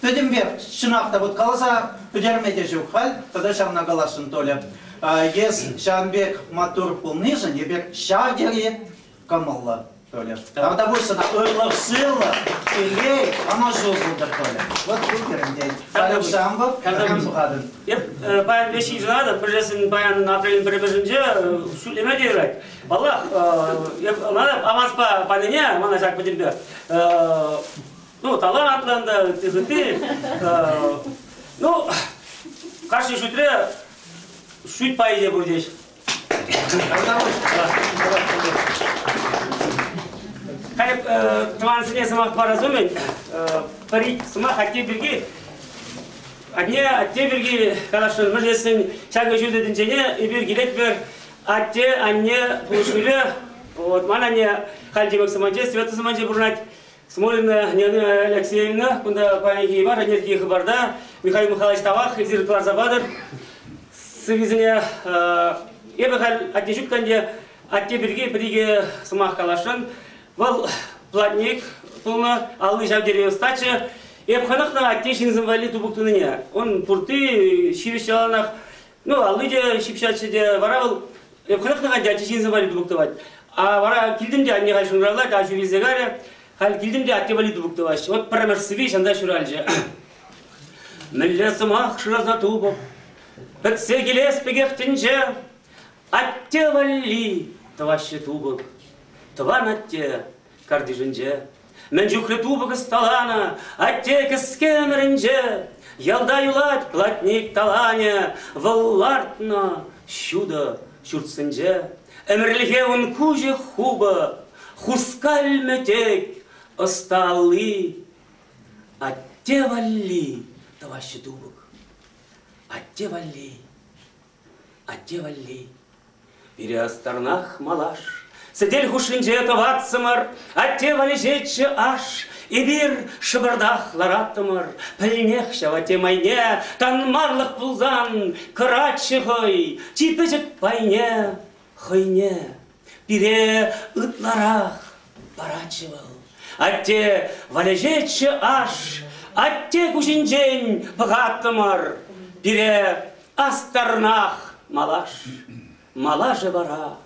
пӗтӗмпех чӑнах та вот каласа пӗтерме те ҫук халь, тата ҫавна каласшӑн, Толя. Эс ҫавӑн пек маттур пулнишӗн эпир ҫав тери кӑмӑллӑ, Толя. Тавтапуҫ сана ырлӑх-сывлӑх, телей, ӑнӑҫу пултӑр, Толя. Вот ку пирӗнтен. Салют, Шамбов, кам сухатӑн? Эп паян веҫ йышӑнатӑп, пӗрлесен паян апрелӗн пӗрремӗшӗнче шӳтлеме те юрать. Паллах, эп мана аванспа панине, мана ҫак пӗтӗмпе, ну, талантлӑ ӗнтӗ, ытти-хытти. Ну, кашни шӳтре шӳт пайӗ те пур теҫ. Халь тӑвансене сӑмах парас умӗн пӗр-ик сӑмах атте пирки атне атте пирки каласшӑн. Мӗншӗн ҫакӑ ҫутӑ тӗнчене эпир килетпӗр атте, анне пулӑшнипе. Вот ман анне халь Тимӗк Саманче, Света Саманче пурӑнать. Смолина Нина Алексеевна, кунта паянхи бар, ӗнерхи хыпарта Михаил Михайлович тавах эсир кӑларса патӑр. Сыввисене эпӗ халь атте ҫук та ӗнтӗ, атте пирки пӗр-икӗ сӑмах каласшӑн. Вӑл платник пулнӑ, алли ҫав тери ӑстаччӗ. Эп хӑнӑхнӑ атте ҫынсем валли тупӑк тунине. Он пуртти ҫивӗч яланах, ну, алли те ҫыпҫатчӗ те, вара вӑл Эп хӑнӑхнӑ ӗнтӗ, атте ҫынсем валли тупӑк тӑвать. А вара килтӗм те анне халь шӑнкӑравлать, аҫу вилсе кайрӗ. Халь килтӗм те атте валли тупӑк тӑваҫҫӗ. Вот пӗрремӗш сӑвви ҫанта ҫуралчӗ. Мӗнле сӑмах шыраса тупӑп, пӗтсе килес пекех тӗнче. Атте валли тӑваҫҫӗ тупӑк, тӑван атте картишӗнче. Мӗн чухлӗ тупӑк ӑсталанӑ атте кӗске ӗмӗрӗнче. Ялта юлать платник таланӗ, вӑл лартнӑ ҫутӑ ҫуртсенче. Ӗмӗрлӗхе ун куҫӗ хупӑ, хускалмӗ тек ӑста алли. Атте валли тӑваҫҫӗ тупӑк, атте валли Атте валли пире астарнах малаш. Сӗтел хушшинче тӑватсӑмӑр, атте валеҫетчӗ аш. Эпир шӑпӑртах лараттӑмӑр, пӗлнех ҫав атте майне, танмарлӑх пулсан кӑратчӗ хӑй чи пӗчӗк пайне хӑйне. Пире ытларах паратчӗ вӑл. Атте валеҫетчӗ аш, атте куҫӗнчен пӑхаттӑмӑр. Пире астарнах малаш. Малашӗ вара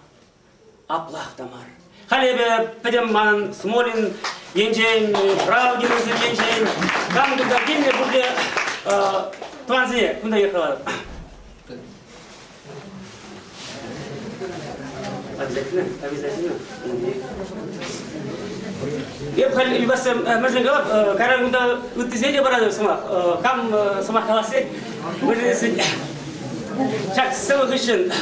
аплах та мар. Халь эпӗ пӗтӗм манӑн Смолин енчен, Правдинсем енчен, кам кунта килнӗ пурте тӑвансене кунта йыхравлатӑп. Обязательно, обязательно. Эп халь Ильбасем мӗншӗн калап, кайран кунта ыттисене те паратӑп сӑмах. Кам сӑмах каласси, мӗншӗн ҫак сӑвӑ хыҫҫӑн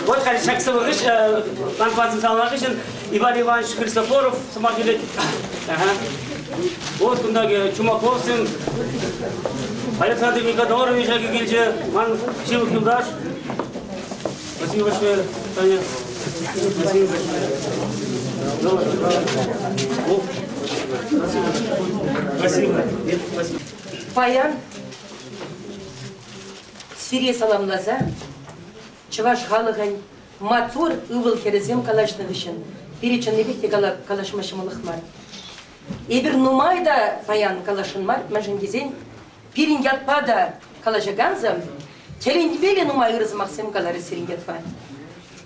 Вот халь ҫак сӑвӑ хыҫ, ман саламланӑ хыҫҫӑн Иван Иванович Христофоров сӑмах илет. Ага. Вот кунта Чумаковсем, Александр Никодорович акӑ килчӗ, ман ҫывӑх юлташ. Спасибо большое, Таня. Спасибо большое. Спасибо. Спасибо. Паян сире саламласа чӑваш халӑхӗн маттур ывӑл-хӗрӗсем калаҫнӑ хыҫҫӑн пире чӑннипех те калаҫма ҫӑмӑлах мар. Эпир нумай та паян каласшӑн мар, мӗншӗн тесен пирӗн ятпа та калаҫакансем тӗлӗнмелле нумай ырӑ сӑмахсем каларӗҫ сирӗн ятпа.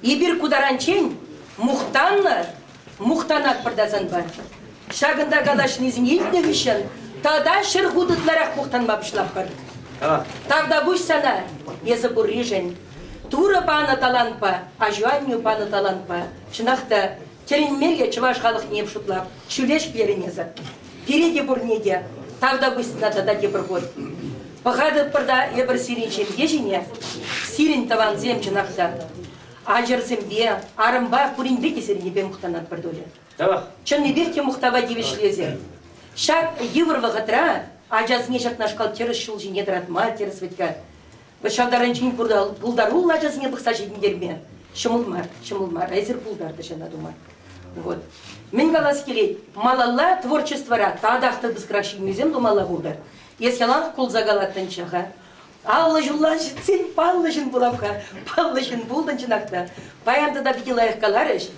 Эпир ку таранччен мухтаннӑ, мухтанатпӑр та санпа. Ҫакӑнта калаҫнисене илтнӗ хыҫҫӑн тата 100 хут ытларах мухтанма пуҫлатпӑр. Тавтапуҫ сана, эсӗ пурришӗн. Турӑ панӑ талантпа, аҫу-аннӳ панӑ талантпа, чӑнах та, тӗлӗнмелле чӑваш халӑхне шутлап, ҫӳлеш пирӗн эсӗ. Пире те пурне те тавтапуҫ сана тата тепӗр хут. Пӑхатӑпӑр та эпӗр сирӗн ҫемье ҫине, сирӗн тӑвансем чӑнах та. Ачӑрсемпе, арӑмпа пуринпе те сирӗннипе мухтанатпӑр Толя. Чӑннипех те мухтава тивӗҫлесе. Ҫак йывӑр вӑхӑтра ачасене ҫакнашкал тӗрӗс ҫул ҫине тӑратма тӗрӗс вӗт-ха. Ҫав таранччен пултаруллӑ ачасене пӑхса ҫитӗнтерме ҫӑмӑл мар, ҫӑмӑл мар. Эсир пултартӑр ҫавна тума. Вот. Мӗн калас килет, малалла творчествӑра татах та пысӑкрах ҫитӗнӳсем тумалла пултӑр. Эс яланах кулса калаттӑнччӗ-ха. 50 ҫулла ҫитсен паллӑ ҫын пулам-ха. Паллӑ ҫын пултӑн чӑнах та. Паян тата питӗ лайӑх каларӗҫ.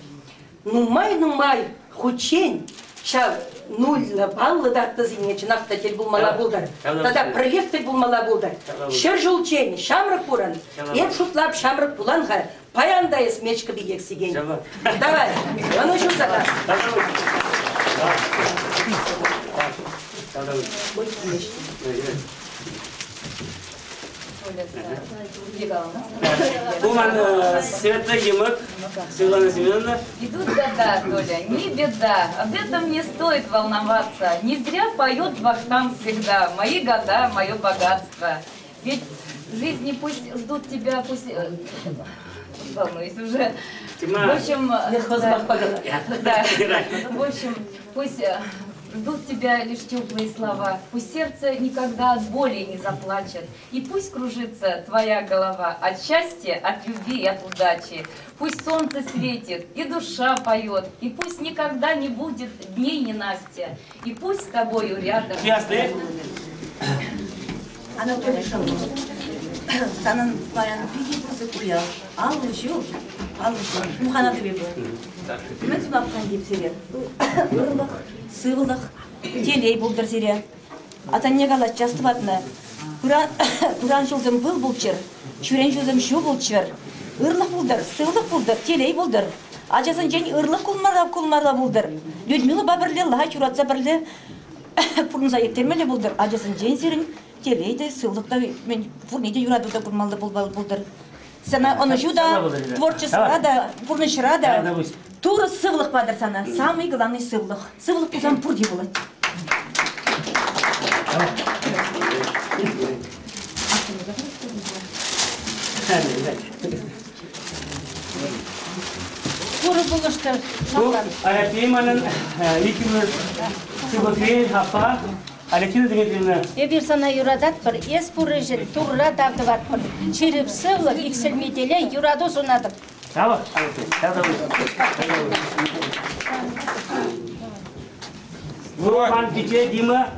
Нумай-нумай хутчен ҫав нульлӗ паллӑ датӑсене чӑнах та тӗл пулмалла пултӑр. Тата пӗрлех тӗл пулмалла пултӑр. 100 ҫулччен ҫамрӑк пурӑн. Эп шутлап ҫамрӑк пулан-ха. Паян та эс мечкӑ пекех сикен. Давай, ӑнӑҫу сана. Ой, Ку ман Света йӑмӑк, Светлана Семеновна. Идут года, Толя, не беда. Об этом не стоит волноваться. Не зря поет Вахтанг всегда. Мои года, мое богатство. Ведь в жизни пусть ждут тебя, пусть... Волнуюсь уже. В общем, да, в общем, пусть ждут тебя лишь теплые слова. Пусть сердце никогда от боли не заплачет. И пусть кружится твоя голова от счастья, от любви и от удачи. Пусть солнце светит, и душа поет, и пусть никогда не будет дней ненастья, и пусть с тобою рядом. Ясно. Анатолий Шалун. Санӑн паян питӗ пысӑк уяв. 50 ҫул, 50 ҫул. Мухана пул. Мӗн сунапхан тип сире? Ырлӑх, сывлӑх, телей пултӑр сире. Асанне калать, час тӑватнӑ. Пыран ҫулсем пыл пулччӑр, ҫӳрен ҫулсем ҫу пулччӑр. Ырлӑх пултӑр, сывлӑх пултӑр, телей пултӑр. Ачасенчен ырлӑх кулмалла пултӑр. Людмилӑпа пӗрле лайӑх юратса пӗрле пурӑнса ирттермелле пултӑр. Ачасенчен сирӗн телей те, сывлӑх та, мӗн пурне те юрату та курмалла пултӑр. Сана ӑнӑҫу та, творчествӑра та, пурнӑҫра та Турӑ сывлӑх патӑр сана. Самый главный сывлӑх. Сывлӑх пулсан пурте пулать. Турӑ пулӑштӑр. Арапей манӑн иккӗмӗш сывлӑхри аппа Алевтина Дмитриевна. Эпир сана юрататпӑр, эс пур ӗҫӗн Турра тав тӑватпӑр. Ҫирӗп сывлӑх, иксӗлми телей, юрату сунатӑп. Тавах, Алевтина. Ну, пан Пиче, Дима,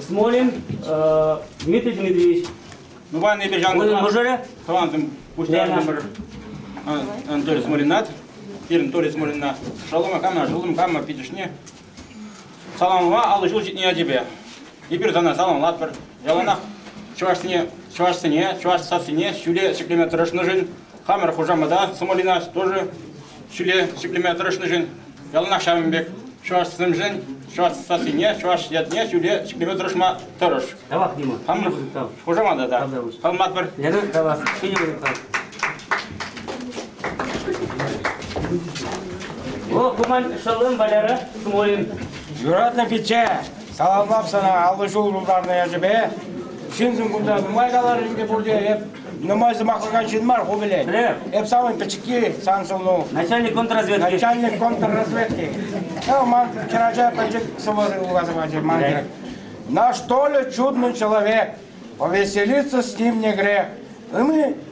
Смолин, Дмитрий Дмитриевич. Ну, пан эпир Унӑн мӑшӑрӗ? Тӑвансем пуҫтарӑнтӑмӑр. Анатолий Смолинат, пирӗн Толя Смолина. Шалума кама, шӑллӑм кама пичӗшне. Саламлама 50 ҫул ҫитнӗ ячӗпе. Эпир сана саламлатпӑр. Яланах чӑвашсене, чӑвашсене, чӑваш сассине ҫӳле ҫӗклеме тӑрӑшнӑшӑн, хамӑр хушамата Смолина тоже ҫӳле ҫӗклеме тӑрӑшнӑшӑн, яланах ҫавӑн пек чӑвашсемшӗн, чӑваш сассине, чӑваш ятне ҫӳле ҫӗклеме тӑрӑшма тӑрӑш. Тавах, Дима. Хамӑр хушамата та саламлатпӑр. Лена, тавах. О, куман шӑллӑм Валера Смолин. Юратнӑ пичче, саламлап сана 50 ҫул тултарнӑ ячӗпе. Ҫынсем кунта нумай каларӗ ӗнтӗ пурте. Эп нумай сӑмахлакан ҫын мар, ху пӗлен. Эп самый пӗчӗкки сан шӑллу. Начальник контрразведки. Начальник контрразведки. Ну, ман хӗрача пӗчӗк сӑвӑ вуласа пачӗ, ман хӗр. Наш Толя чудный человек, повеселиться с ним не грех.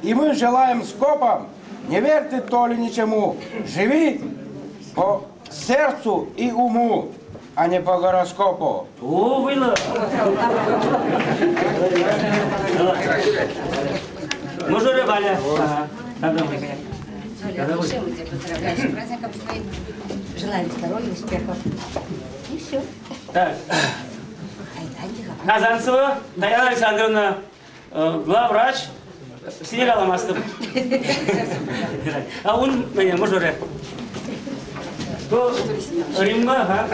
И мы желаем скопом, не верь ты, Толя, ничему, живи по сердцу и уму, а не по гороскопу. О, было! Мужуры Валя. Толя, мы тебя поздравляем с праздником своим. Желаем здоровья, успехов. И все. Так. Казанцева Татьяна Александровна, главврач, сине каламастӑп. А ун мӑшӑрӗ. Римма, ага.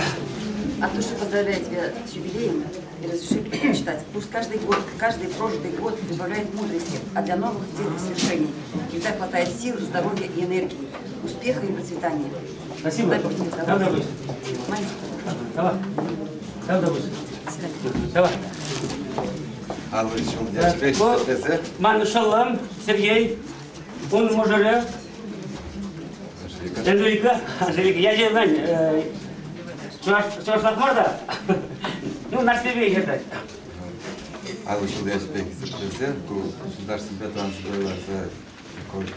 От души поздравляю тебя с юбилеем и разреши мечтать. Пусть каждый год, каждый прожитый год прибавляет мудрости, а для новых дел и свершений всегда хватает сил, здоровья и энергии, успеха и процветания. Спасибо. Давай. Давай. Давай. Ман шӑллӑм Сергей, ун мӑшӑрӗ Анжелика, Анжелика, я же знаю, чӑвашлах мар та, ну, Нарспипе хӗртать. 50 ҫул ячӗпе хисеплесе, ку государственпе тӑвансемпе ларса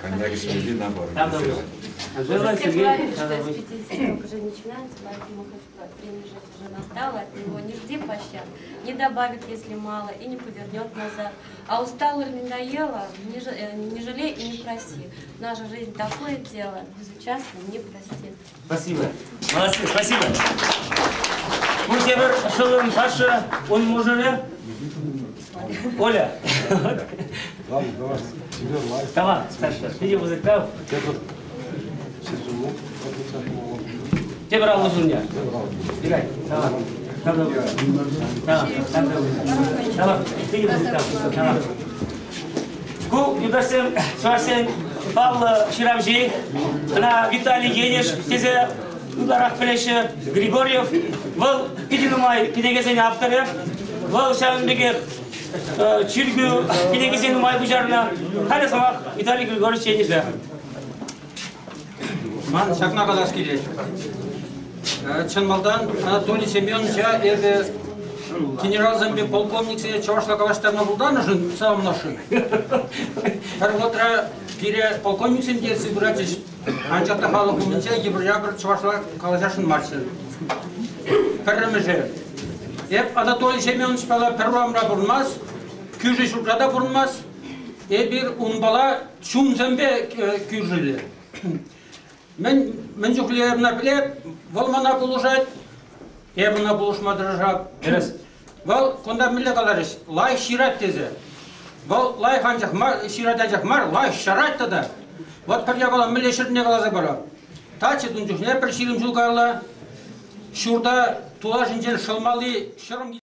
коньяк ӗҫмелли набор. Анжела, Всех Сергей, славим, что с 50 срок уже начинается, поэтому хочу сказать, время жить уже настало, от него не жди пощад, не добавит, если мало, и не повернет назад. А устала или надоело, не жалей и не проси. Наша жизнь такое дело, безучастно не простит. Спасибо. Молодцы, спасибо. Пусть тепӗр шӑллӑм Саша, ун мӑшӑрӗ Оля. Давай, Саша, питӗ пысӑк тав. Тепӗр 50 ҫулне. Играй. Давай. Давай. Давай. Давай. Питӗ пысӑк тав. Давай. Ку юлташсем, чӑвашсен паллӑ ҫыравҫи, ӑна Виталий Енӗш тесе ытларах пӗлеҫҫӗ. Григорьев, вӑл питӗ нумай кӗнекесен авторӗ. Вӑл ҫавӑн пекех чиркӳ кӗнекисем нумай куҫарнӑ. Халӗ сӑмах Виталий Григорьевич Енӗше. Ман ҫакна калас килет. Чӑн малтан Анатолий Семеновича эпӗ генералсемпе полковниксене чӑвашла калаҫтарма пултарнӑшӑн савӑнасшӑн. Пӗр вӑхӑтра пире полковниксем те ертсе пыратчӗҫ, анчах та халӑх умӗнче йӑпӑр-япӑр чӑвашла калаҫасшӑн марччӗ. Пӗрремӗшӗ. Эп Анатолий Семеновичпала пӗр урамра пурӑнмасть, кӳршӗ ҫуртра та пурӑнмасть. Эпир унпала чунсемпе кӳршӗллӗ. Мӗн чухлӗ эп ӑна пӗлеп, вӑл мана пулӑшать, эп ӑна пулӑшма тӑрӑшап. Тӗрӗс. Вӑл кунта мӗнле каларӗҫ, лайӑх ҫырать тесе. Вӑл лайӑх анчах мар, ҫырать анчах мар, лайӑх ҫарать тата. Вот пӗр япала мӗнле ҫырнине каласа парам. Тачӑ тун чухне пӗр 20 ҫул каялла ҫурта тулашӗнчен шӑлмалли ҫӑрӑм.